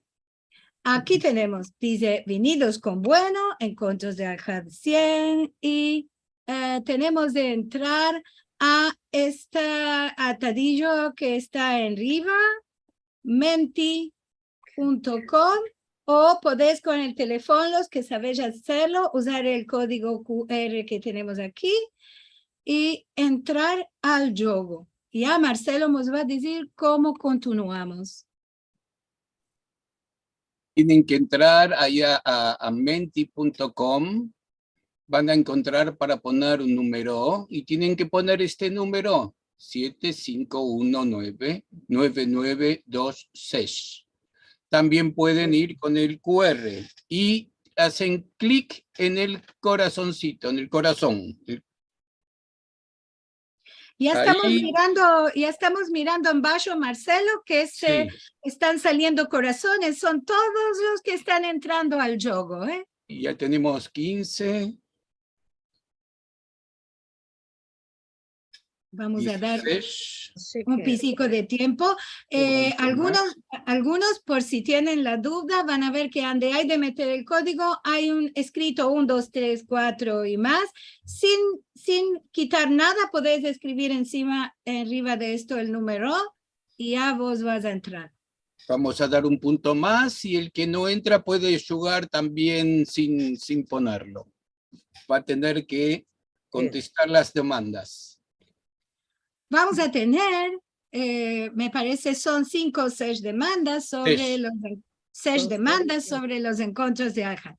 Aki tenemos, dize, venidos kon bueno, enkontros de Alhad sien, i, eh, tenemos de entrar a esta atadijo ke esta enriva, menti punto com, o podes kon el telefono, los ke saves azerlo, uzar el kodigo Q R ke tenemos aki i entrar al djogo. Ya Marcelo mos va a dizir komo kontinuamos. Tienen ke entrar aya a, a menti punto com, van a enkontrar para poner un numero i tienen ke poner este numero, siete cinco uno nueve, nueve nueve dos seis. Tambien pueden ir kon el Q R i azen klik en el korazonsito, en el korazon. Ya estamos mirando, ya estamos mirando en basho, Marcelo, ke se estan saliendo korazones. Son todos los ke estan entrando al djogo, eh? Ya tenemos kinze. Vamos a dar un pisico de tiempo. Eh, algunos, algunos, por si tienen la duda, van a ver ke ande ay de meter el kodigo, ay un, eskrito un, dos, tres, kuatro i mas. Sin, sin kitar nada, podes eskrivir ensima, enriva de esto el numero i ya vos vas a entrar. Vamos a dar un punto mas i el ke no entra puede djugar tambien sin, sin ponerlo. Va a tener ke kontestar las demandas. Vamos a tener, eh, me parese son sinko o sesh demandas sovre los en-, sesh demandas sovre los enkontros de Alhad.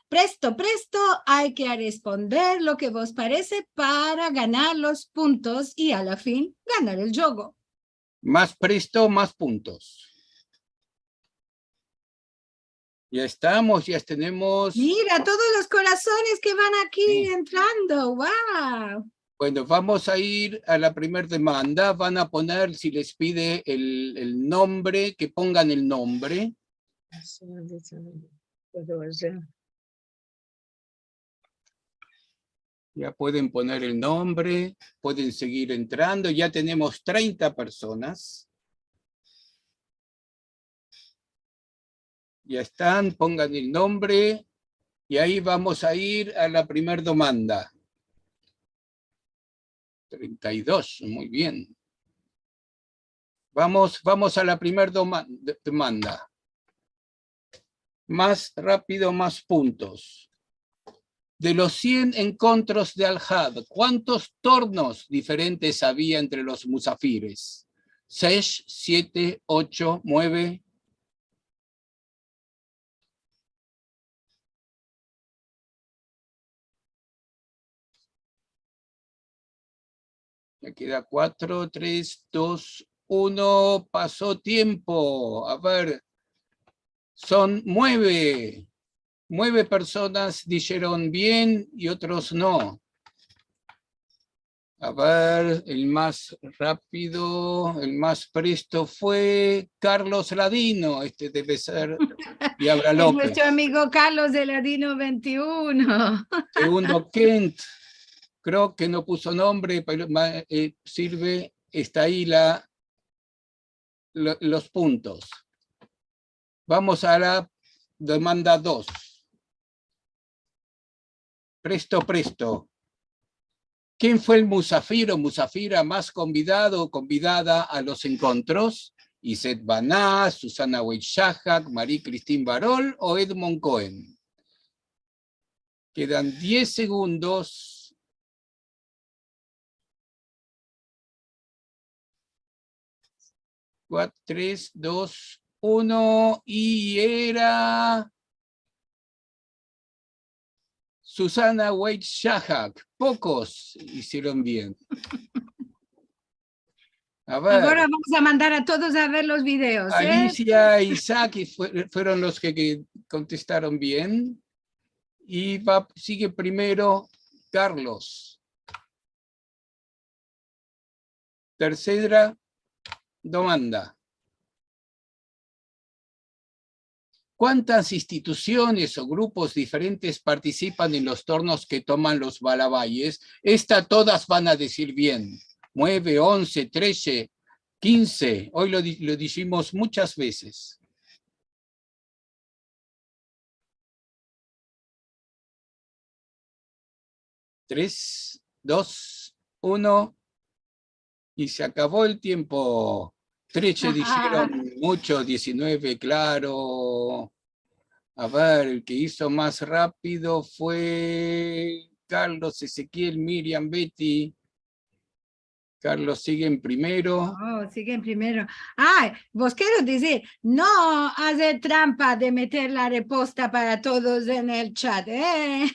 Presto, presto, ay ke aresponder lo ke vos parese para ganar los puntos i a la fin ganar el djogo. Mas presto, mas puntos. Ya estamos, ya tenemos. Mira, todos los korazones ke van aki entrando. Wow. Bueno, vamos a ir a la primer demanda. Van a poner, si les pide el, el nombre, ke pongan el nombre. Ya pueden poner el nombre, pueden seguir entrando. Ya tenemos treinta personas. Ya estan, pongan el nombre. I ay vamos a ir a la primer demanda. Trenta i dos, muy bien. Vamos, vamos a la primer doma-, de-, demanda. Mas rapido, mas puntos. De los sien enkontros de Alhad, kuantos tornos diferentes avia entre los musafires? Sesh, siete, ocho, mueve? Ya keda kuatro, tres, dos, uno. Paso tiempo. A ver, son mueve. Mueve personas disheron bien i otros no. A ver, el mas rapido, el mas presto fue Carlos Ladino. Este deve ser Diabla Lopez. Es nuestro amigo Carlos de Ladino vente i uno. Segundo, Kent. Kreo ke no puso nombre, pero ma-, eh, sirve, esta ayi la, lo-, los puntos. Vamos a la demanda dos. Presto, presto. Ken fue el musafir o musafira mas konvidado o konvidada a los enkontros? Iset Baná, Susana Wade Shahak, Marie Christine Barol o Edmond Cohen? Kedan diez segundos. Kuatro, tres, dos, uno, i era Susana Wade Shahak. Pokos izieron bien. A ver. Agora vamos a mandar a todos a ver los videos, eh? Alicia, Isaac, i fue-, fueron los ke, ke kontestaron bien. I va, sigue primero Carlos. Tersera domanda. Kuantas institusiones o grupos diferentes partisipan en los turnos ke toman los balabayes? Esta todas van a dizir bien. Mueve, onze, treze, kinze. Oy lo di-, lo dizimos muchas vezes. Tres, dos, uno. I se akavo el tiempo. Treze dijeron mucho, dizinueve, klaro. A ver, el ke izo mas rapido fue Carlos, Ezekiel, Miriam, Betty. Carlos sigue en primero. Oh, sigue en primero. Ay, vos kero dizir, no azer trampa de meter la reposta para todos en el chat, e?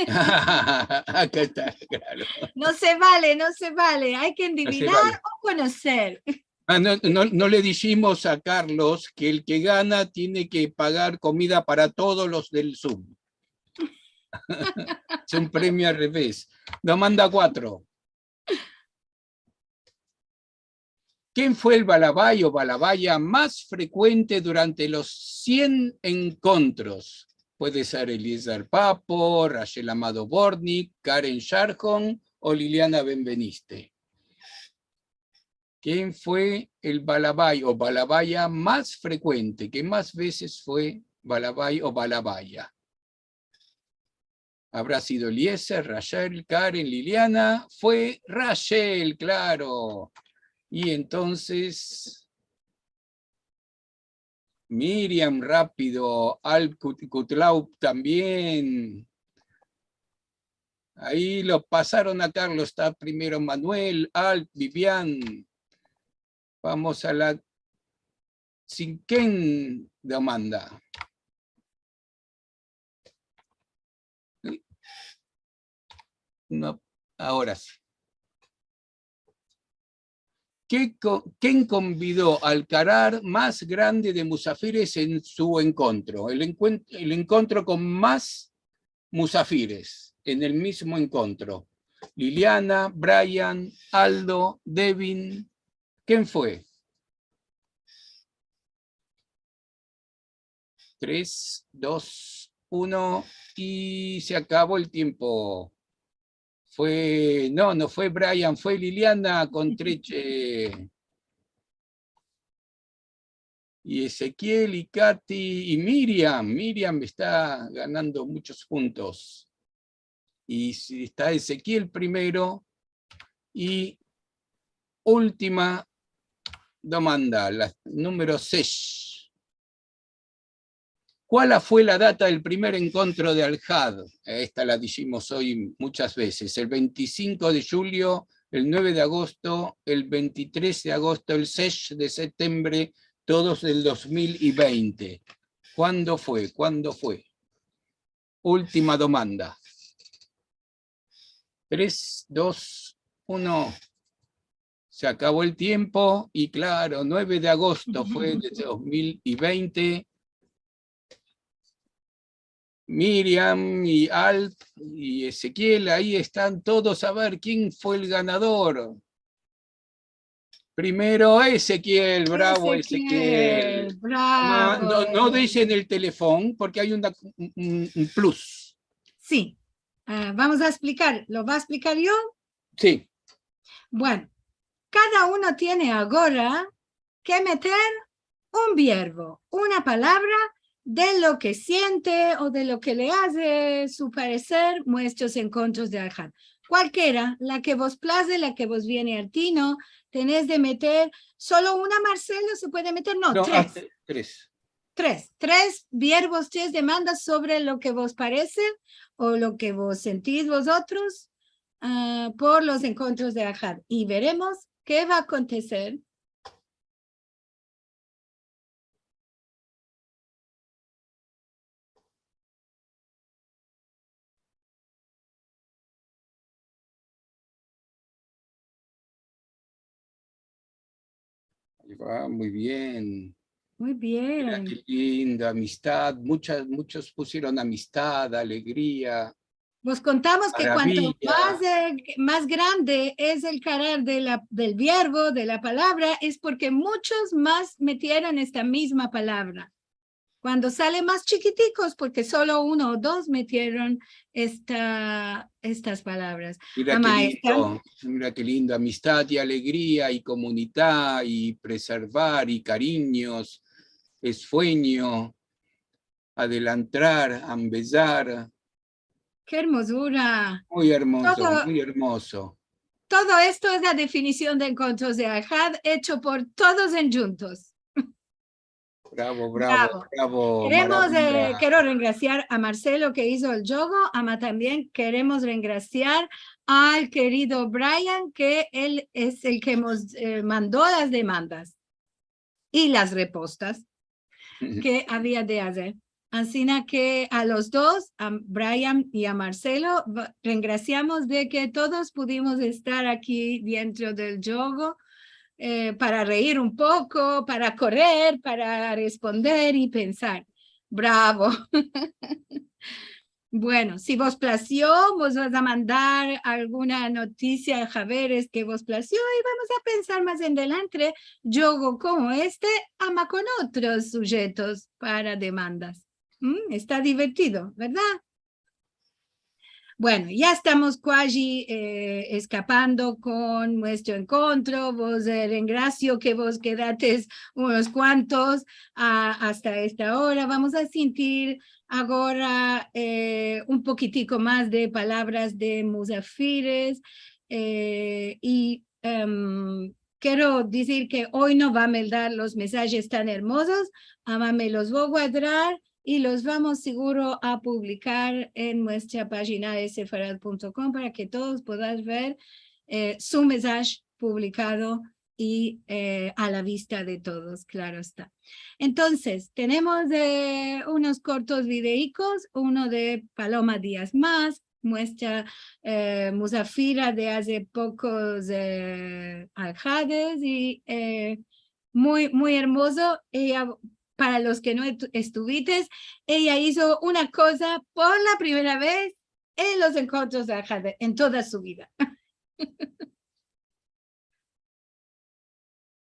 Aka esta, klaro. No se vale, no se vale. Ay ke endivinar o konoser. A, no, no, no le dizimos a Carlos ke el ke gana tiene ke pagar komida para todos los del Zoom. Es un premio al reves. Domanda kuatro. Ken fue el balabay o balabaya mas frekuente durante los sien enkontros? Puede ser Eliezer Papo, Rachel Amado Bortnick, Karen Sharhon o Liliana Benveniste. Ken fue el balabay o balabaya mas frekuente? Ke mas vezes fue balabay o balabaya? Avra sido Eliezer, Rachel, Karen, Liliana? Fue Rachel, klaro. I entonses, Miriam, rapido, Al Kut-, Kutlau tambien. Ayi lo pasaron a Carlos, esta primero Manuel, Al, Vivian. Vamos a la sinken domanda. No, agora si. Ke ko-, ken konvido al karar mas grande de musafires en su enkontro? El enkuen-, el enkontro kon mas musafires en el mizmo enkontro. Liliana, Brian, Aldo, Devin. Ken fue? Tres, dos, uno, i se akavo el tiempo. Fue, no, no fue Brian, fue Liliana kon treze. I Ezekiel, i Kati, i Miriam. Miriam esta ganando muchos puntos. I si esta Ezekiel primero. I ultima domanda, la numero sesh. Kuala fue la data del primer enkontro de Alhad? Esta la dizimos oy muchas vezes. El ventisinko de djulio, el nueve de agosto, el ventitres de agosto, el sesh de setembre, todos del dos mil i vente. Kuando fue? Kuando fue? Ultima domanda. Tres, dos, uno. Se akavo el tiempo i, klaro, nueve de agosto fue de dos mil i vente. Miriam i Alp i Ezekiel, ayi estan todos. A ver, ken fue el ganador? Primero Ezekiel, bravo Ezekiel. Ezekiel, bravo. No, no, no dejen el telefon porke ay una, un, un, un plus. Si. A, vamos a esplikar. Lo vo a esplikar yo? Si. Bueno, kada uno tiene agora ke meter un vierbo, una palavra de lo ke siente o de lo ke le aze su pareser muestros enkontros de Alhad. Kualkiera, la ke vos plaze, la ke vos viene al tino, tenes de meter solo una, Marcelo, se puede meter? No, no, tres. Hasta tres. Tres, tres vierbos, tres demandas sovre lo ke vos parese o lo ke vos sentis vozotros, a, por los enkontros de Alhad. I veremos ke va a akonteser. Ayi va, muy bien. Muy bien. Mira ke lindo, amistad. Muchas, muchos pusieron amistad, alegria. Vos kontamos ke kuanto mas, eh, mas grande es el karar de la, del verbo, de la palavra, es porke muchos mas metieron esta mizma palavra. Kuando sale mas chikitiko es porke solo uno o dos metieron esta, estas palavras. Mira ke lindo, mira ke lindo. Amistad i alegria i komunidad i preservar i karinyos, esfuenyo, adelantrar, ambezar. Ke ermozura. Muy ermozo, muy ermozo. Todo esto es la definision de Enkontros de Alhad, echo por todos endjuntos. Bravo, bravo, bravo. Keremos, eh, kero rengrasiar a Marcelo ke izo el djogo, ama tambien keremos rengrasiar al kerido Brian, ke el es el ke mos, eh, mando las demandas i las repostas ke avia de azer. Ansina ke a los dos, a Brian i a Marcelo, rengrasiamos de ke todos pudimos estar aki dentro del djogo, eh, para reir un poko, para korer, para responder i pensar. Bravo. Bueno, si vos plasio, vos vas a mandar alguna notisia, haberes ke vos plasio, i vamos a pensar mas adelante djogo komo este, ama kon otros sujetos para demandas. Mm, esta divertido, verdad? Bueno, ya estamos kuaji, eh, eskapando kon muestro enkontro. Vos, eh, rengrasio ke vos kedates unos kuantos, ah, asta esta ora. Vamos a sintir agora, eh, un pokitiko mas de palavras de muzafires, eh, i, em, kero dizir ke oy no va a meldar los mesajes tan ermozos, ama me los vo a guadrar i los vamos siguro a publikar en muestra pajina de sefarad punto com para ke todos podas ver, eh, su mesaj publikado i, eh, a la vista de todos, klaro esta. Entonses, tenemos, eh, unos kortos videikos, uno de Paloma Diaz Mas, muestra, eh, muzafira de aze pokos, eh, alhades i, eh, muy, muy ermozo. Eya, para los ke no estu-, estuvites, eya izo una koza por la primera vez en los enkontros de alhad en toda su vida.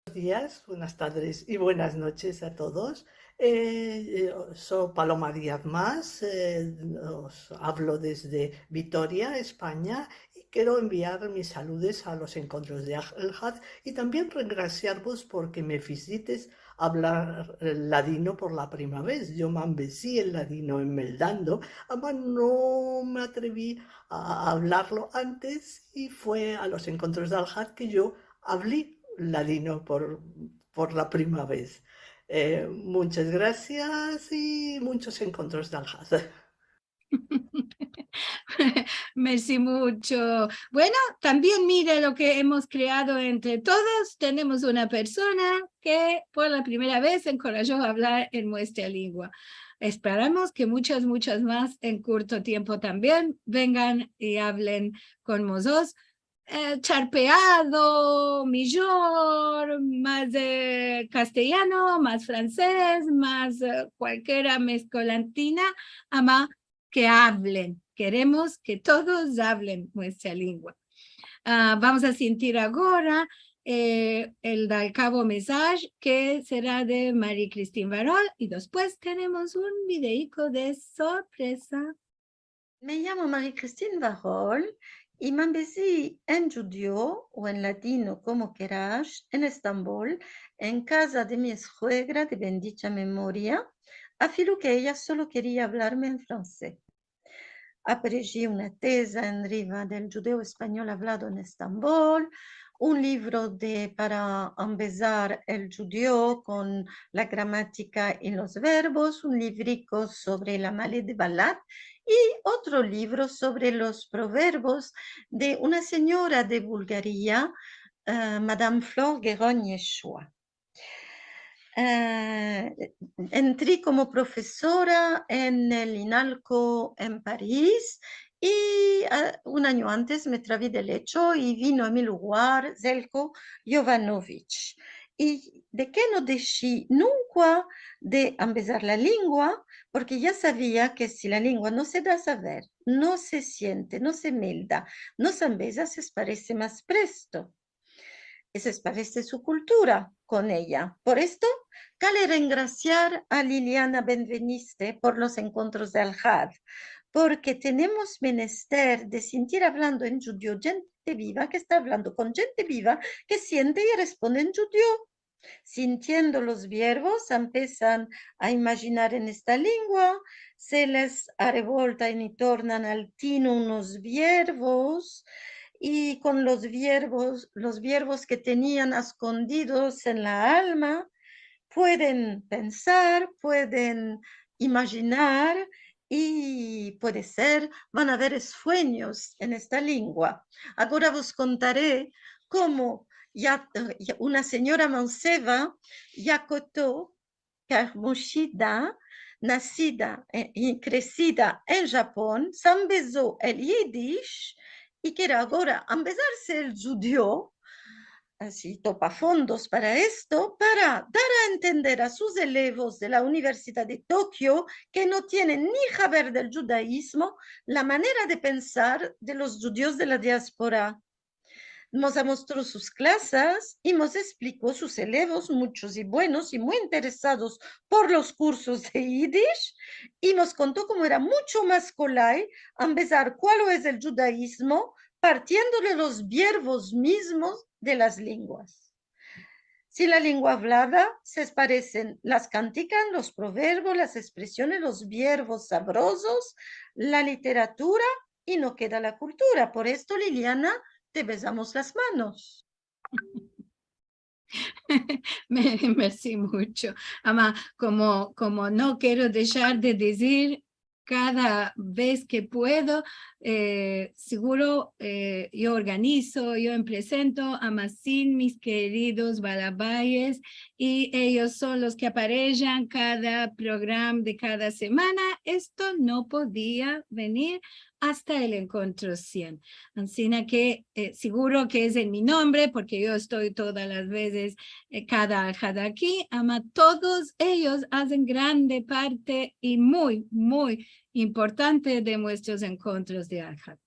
Buenos dias, buenas tardes i buenas noches a todos. Eh, eh, so Paloma Diaz Mas, eh, os avlo desde Vitoria, Espanya, i kero enviar mis saludes a los enkontros de Alhad i tambien rengrasiarvos porke me fizites avlar el ladino por la primera vez. Yo me ambezi el ladino en Meldando, ama no me atrevi a, a avlarlo antes, i fue a los enkontros de Alhad ke yo avli ladino por, por la primera vez. Eh, munchas grasias i munchos enkontros de Alhad. Mersi muncho. Bueno, tambien mira lo ke emos kreado entre todos. Tenemos una persona ke por la primera vez se enkorajo a avlar en muestra lengua. Esperamos ke munchas, munchas mas en kurto tiempo tambien vengan i avlen kon mozotros. Eh, charpeado, mijor, mas, eh, kasteyano, mas franses, mas, eh, kualkera mezkolantina, ama ke avlen. Keremos ke todos avlen muestra lengua. Ah, vamos a sintir agora, eh, el dalkavo mesaj ke sera de Marie-Christine Varol i despues tenemos un videiko de sorpresa. Me yamo Marie-Christine Varol i me ambezi en djudeo o en ladino, komo kerash, en Estambol, en kaza de mi esuegra de bendicha memoria, a filo ke eya solo keria avlarme en franses. Apareshi una teza enriva del djudeo-espanyol avlado en Estambol, un livro de, para ambezar el djudeo kon la gramatika i los verbos, un livriko sovre la Male de Balat i otro livro sovre los proverbos de una sinyora de Bulgaria, eh, Madame Flore Gueron-Yeshua. Eh, entri komo profesora en el INALCO en Paris i, eh, un anyo antes me travi del echo i vino a mi lugar Zeljko Jovanović. I de ke no deshi nunka de ambezar la lengua, porke ya savia ke si la lengua no se da a saver, no se siente, no se melda, no se ambeza, se esparese mas presto. E se esparese su kultura kon eya. Por esto, kale rengrasiar a Liliana Benveniste por los enkontros de Alhad, porke tenemos menester de sintir avlando en djudio djente viva ke esta avlando kon djente viva ke siente i responde en djudio. Sintiendo los vierbos, empesan a imajinar en esta lengua, se les arevoltan i tornan al tino unos vierbos, i kon los vierbos, los vierbos ke tenian eskondidos en la alma, pueden pensar, pueden imajinar, i puede ser, van a aver suenyos en esta lengua. Agora vos kontare komo ya, ya una senyora manseva, Yakoto Kamoshida, nasida, eh, i kresida en Japon, se ambezo el yidish, i kere agora ambezarse el djudio, ansi topa fondos para esto, para dar a entender a sus elevos de la Universidad de Tokio, ke no tienen ni haber del djudaizmo, la manera de pensar de los djudios de la diaspora. Mos amostro sus klasas i mos espliko sus elevos, muchos i buenos i muy interesados por los kursos de yidish, i mos konto komo era mucho mas kolay ambezar kualo es el djudaizmo partiendo de los vierbos mizmos de las lenguas. Si la lengua avlada se esparesen las kantikas, los proverbos, las espresiones, los vierbos savrozos, la literatura, i no keda la kultura. Por esto, Liliana, te bezamos las manos. Me-, mersi mucho. Ama, komo, komo no kero deshar de dizir kada vez ke puedo, eh, siguro, eh, yo organizo, yo em presento, ama sin mis keridos balabayes, i eyos son los ke aparejan kada programa de kada semana, esto no podia venir asta el enkontro sien. Ansina ke, eh, siguro ke es en mi nombre, porke yo esto todas las vezes, eh, kada Alhad aki, ama todos eyos azen grande parte i muy, muy importante de muestros enkontros de Alhad.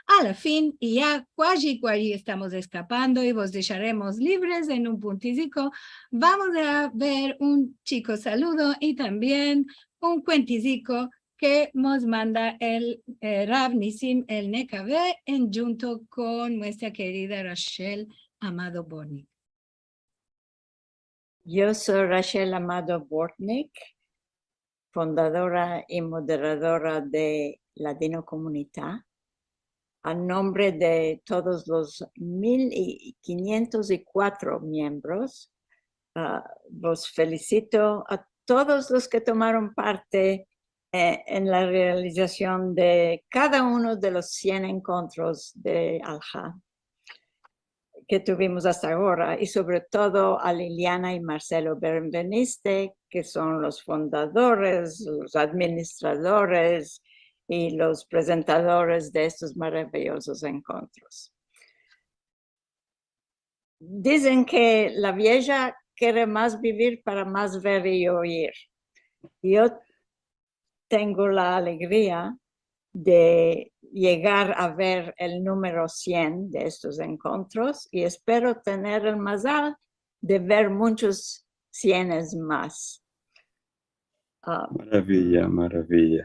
A la fin, i ya kuaji, kuaji estamos eskapando i vos desharemos livres en un puntiziko, vamos a ver un chiko saludo i tambien un kuentiziko ke mos manda el, eh, Rav Nisim el Nekave, en djunto kon muestra kerida Rachel Amado Bortnick. Yo so Rachel Amado Bortnick, fundadora i moderadora de Ladinokomunita. A nombre de todos los mil i kinyentos i kuatro miembros, ah, vos felisito a todos los ke tomaron parte, eh, en la realizasion de kada uno de los sien enkontros de Alhad ke tuvimos asta agora, i sovre todo a Liliana i Marcelo Benveniste, ke son los fundadores, los administradores i los prezentadores de estos maraviyozos enkontros. Dizen ke la vieja kere mas bivir para mas ver i oyir. Yo tengo la alegria de yegar a ver el numero sien de estos enkontros i espero tener el mazal de ver muchos sienes mas. Ah, maraviya, maraviya.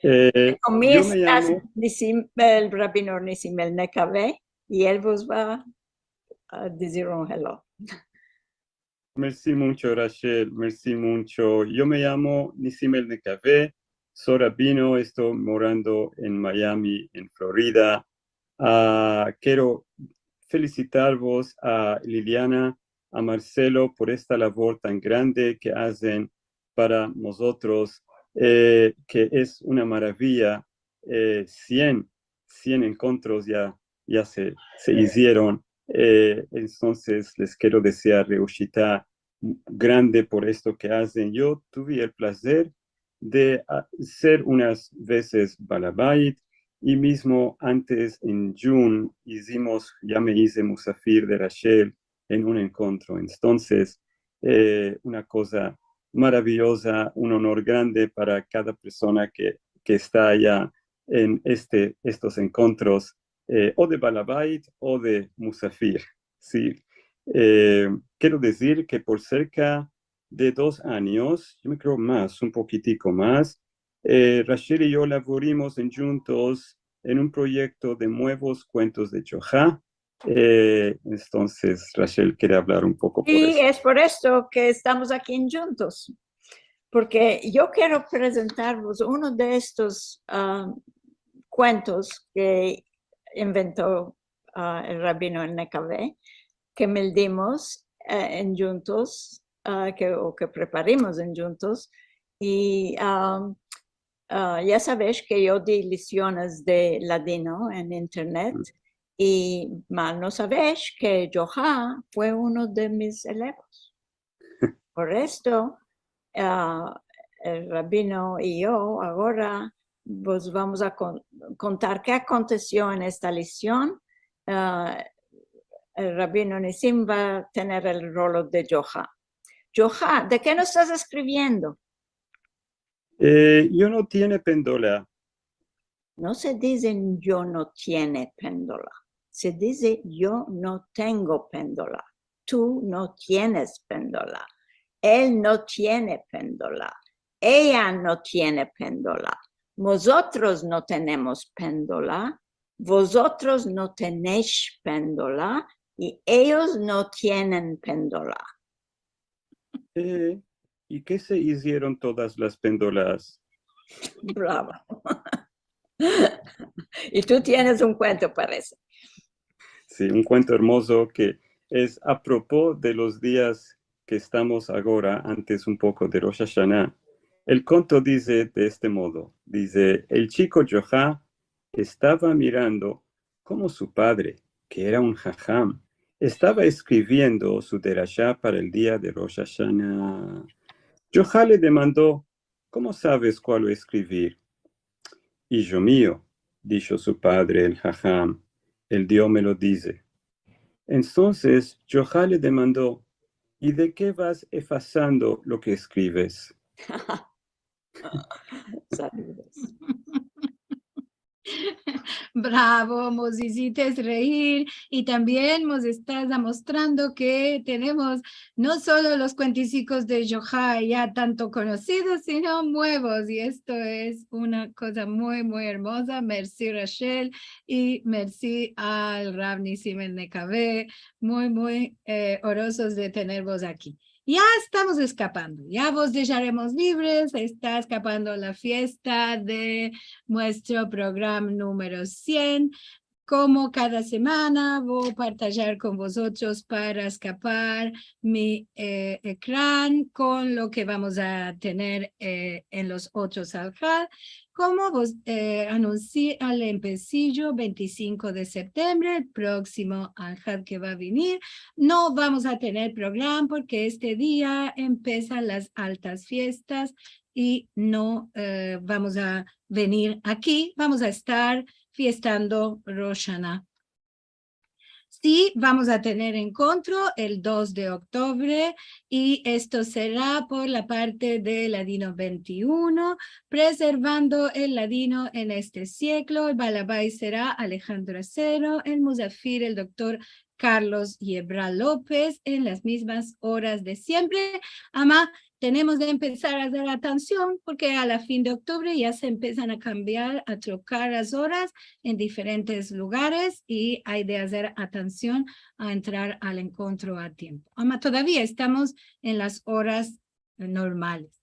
Eh, kon mi yo me estas yamo Nisim, el rabino Nisim el Nekave, i el vos va a dizir un hello. Mersi mucho, Rachel, mersi mucho. Yo me yamo Nisim el Nekave, so rabino, esto morando en Miami, en Florida. Ah, kero felisitarvos a Liliana, a Marcelo, por esta lavor tan grande ke azen para mozotros, eh, ke es una maraviya, eh, sien, sien enkontros ya, ya se, se izieron. Eh, entonses, les kero desear reushita grande por esto ke azen. Yo tuve el plazer de, ah, ser unas vezes balabayit, i mizmo antes en June izimos, ya me ize musafir de Rachel en un enkontro. Entonses, eh, una koza maraviyoza, un onor grande para kada persona ke, ke esta aya en este, estos enkontros, eh, o de Balabait o de Musafir, si. Eh, kero dizir ke por serka de dos anyos, yo me kreo mas, un pokitiko mas, eh, Rachel i yo lavorimos endjuntos en un proyekto de muevos kuentos de Djoha. Eh, entonses, Rachel kere avlar un poko por esto. Si, es por esto ke estamos aki endjuntos, porke yo kero prezentarvos uno de estos, a, kuentos ke invento, a, el rabino en Nekave, ke meldimos, e, endjuntos, a, ke, o ke preparimos endjuntos, i, a, a, ya savesh ke yo di lesiones de ladino en internet, i, ma no savesh ke Djoha fue uno de mis elevos. Por esto, a, el rabino i yo agora vos vamos a kon-, kontar ke akontesio en esta lesion. A, el rabino Nisim va a tener el rolo de Djoha. Djoha, de ke no estas eskriviendo? Eh, yo no tiene pendola. No se dize yo no tiene pendola. Se dize yo no tengo pendola. Tu no tienes pendola. El no tiene pendola. Eya no tiene pendola. Mozotros no tenemos pendola. Vozotros no tenesh pendola. I eyos no tienen pendola. Eh, i ke se izieron todas las pendolas? Bravo. I tu tienes un kuento, parese. Si, un kuento ermozo ke es apropo de los dias ke estamos agora, antes un poko de Rosh Ashana. El kuento dize de este modo, dize, el chiko Djoha estava mirando komo su padre, ke era un haham, estava eskriviendo su derasha para el dia de Rosh Ashana. Djoha le demando, komo saves kualo eskrivir? Ijo mio, disho su padre el haham, el Dio me lo dize. Entonses Djoha le demando, i de ke vas efasando lo ke eskrives? Saludos. Bravo, mos izites reir i tambien mos estas amostrando ke tenemos no solo los kuentesikos de Djoha ya tanto konosidos, sino muevos, i esto es una koza muy, muy ermoza. Mersi, Rachel, i mersi al Rav Nisim en Nekave, muy, muy, e, orozos de tenervos aki. Ya estamos eskapando, ya vos desharemos livres, esta eskapando la fiesta de muestro programa numero sien. Komo kada semana, vo partajar kon vozotros para eskapar mi, e, ekran kon lo ke vamos a tener, e, en los otros alhad. Komo vos, e, anunsi al empesijo, vente i sinko de septembre, el proksimo alhad ke va a venir, no vamos a tener programa porke este dia empesan las altas fiestas i no, e, vamos a venir aki, vamos a estar fiestando Rosh Ashana. Si vamos a tener enkontro el dos de oktubre, i esto sera por la parte de Ladino vente i uno, preservando el ladino en este siglo. El balabait sera Alejandro Acero, el muzafir, el doktor Carlos Yebra Lopez, en las mizmas oras de siempre. Ama, tenemos de empesar a azer atansion, porke a la fin de oktubre ya se empesan a kambiar, a trokar las oras en diferentes lugares i ay de azer atansion a entrar al enkontro a tiempo. Ama, todavia estamos en las oras normales.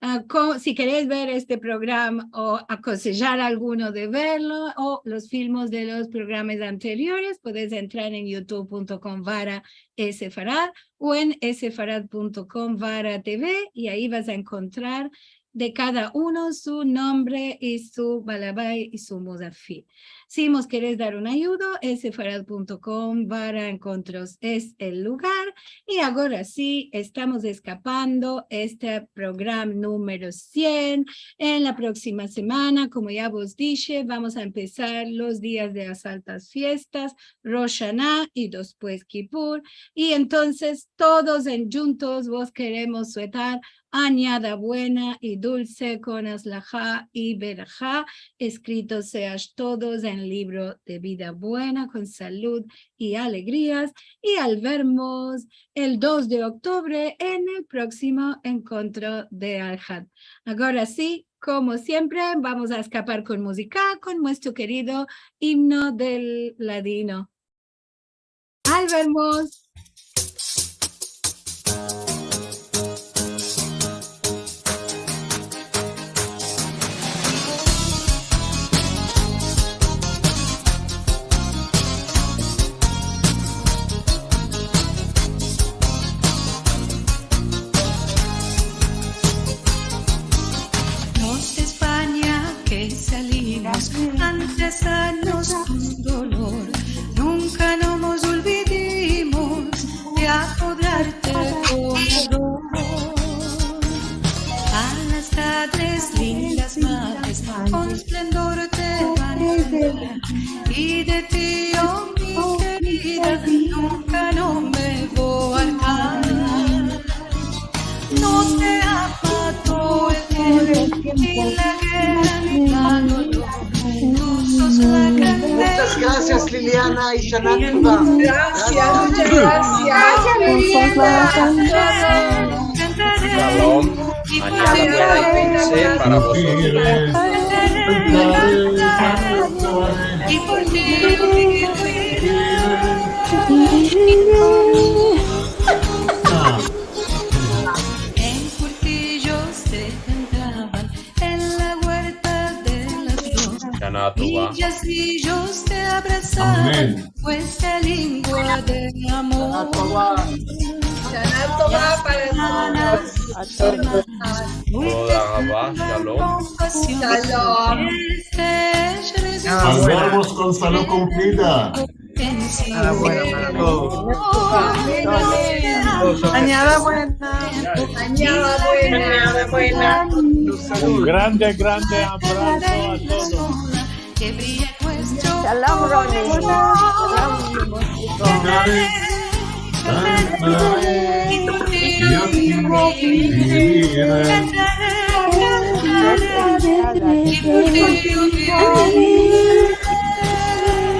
A, ko-, si keres ver este programa o akonsejar a alguno de verlo o los filmos de los programas anteriores, podes entrar en youtube punto com barra sefarad o en sefarad punto com barra tv, i ayi vas a enkontrar de kada uno su nombre i su balabait i su muzafir. Si mos keres dar un ayudo, sefarad punto com barra enkontros es el lugar. I agora si, estamos eskapando este programa numero sien. En la proksima semana, komo ya vos dishe, vamos a empesar los dias de las altas fiestas, Rosh Ashana i despues Kipur. I entonses todos endjuntos vos keremos suetar Anyada buena i dulse kon atzlaha i beraha. Eskritos seash todos en livro de vida buena, kon salud i alegrias. I al vermos el dos de oktubre en el proksimo enkontro de Arhat. Agora si, komo siempre, vamos a eskapar kon muzika, kon muestro kerido imno del ladino. Al vermos. Nos de Espanya ke salimos antes anyos kon dolor, nunka no mos olvidimos de apodrarte kon ador. A las madres lindas, madres kon esplendor te van a dar, i de ti, o mi kerida, nunka no me vo a artar. No te amo todo el tiempo, ni la gerra ni la dolor. Tus ojos la grandeza. Muchas gracias, Liliana, i Shana Tova. Gracias, muchas gracias. Gracias, Liliana. Shalom, anyada buena i dulse para vosotros. En Portillo se encontraban en la huerta de las dos. Shana Tova. Villas y yo se abrazaban, amen, pues se lingua de amor. Shana Tova. Shana Tova para todos. Toda Ahavá, shalom. Shalom. Al vermos kon salud kumplida. Anyada buena. Anyada buena. Un grande, grande abraso a todos. Shalom, Roni. Shalom.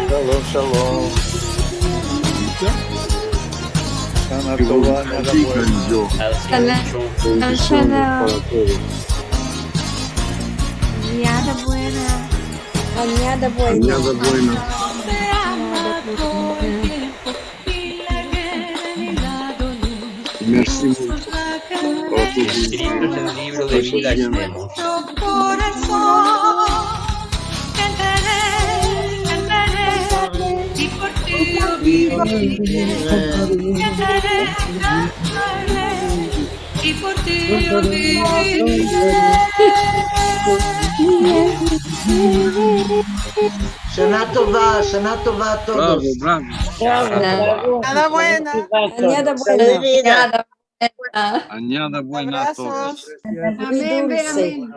Shalom, shalom. Shana Tova, anyada buena. Shalom, shalom. Anyada buena. Anyada buena. Anyada buena. Mersi muncho. Eskritos en livro de vida estemos. Shana Tova, Shana Tova a todos. Bravo, bravo. Bravo. Anyada buena. Anyada buena. Anyada buena a todos. Amen, amen.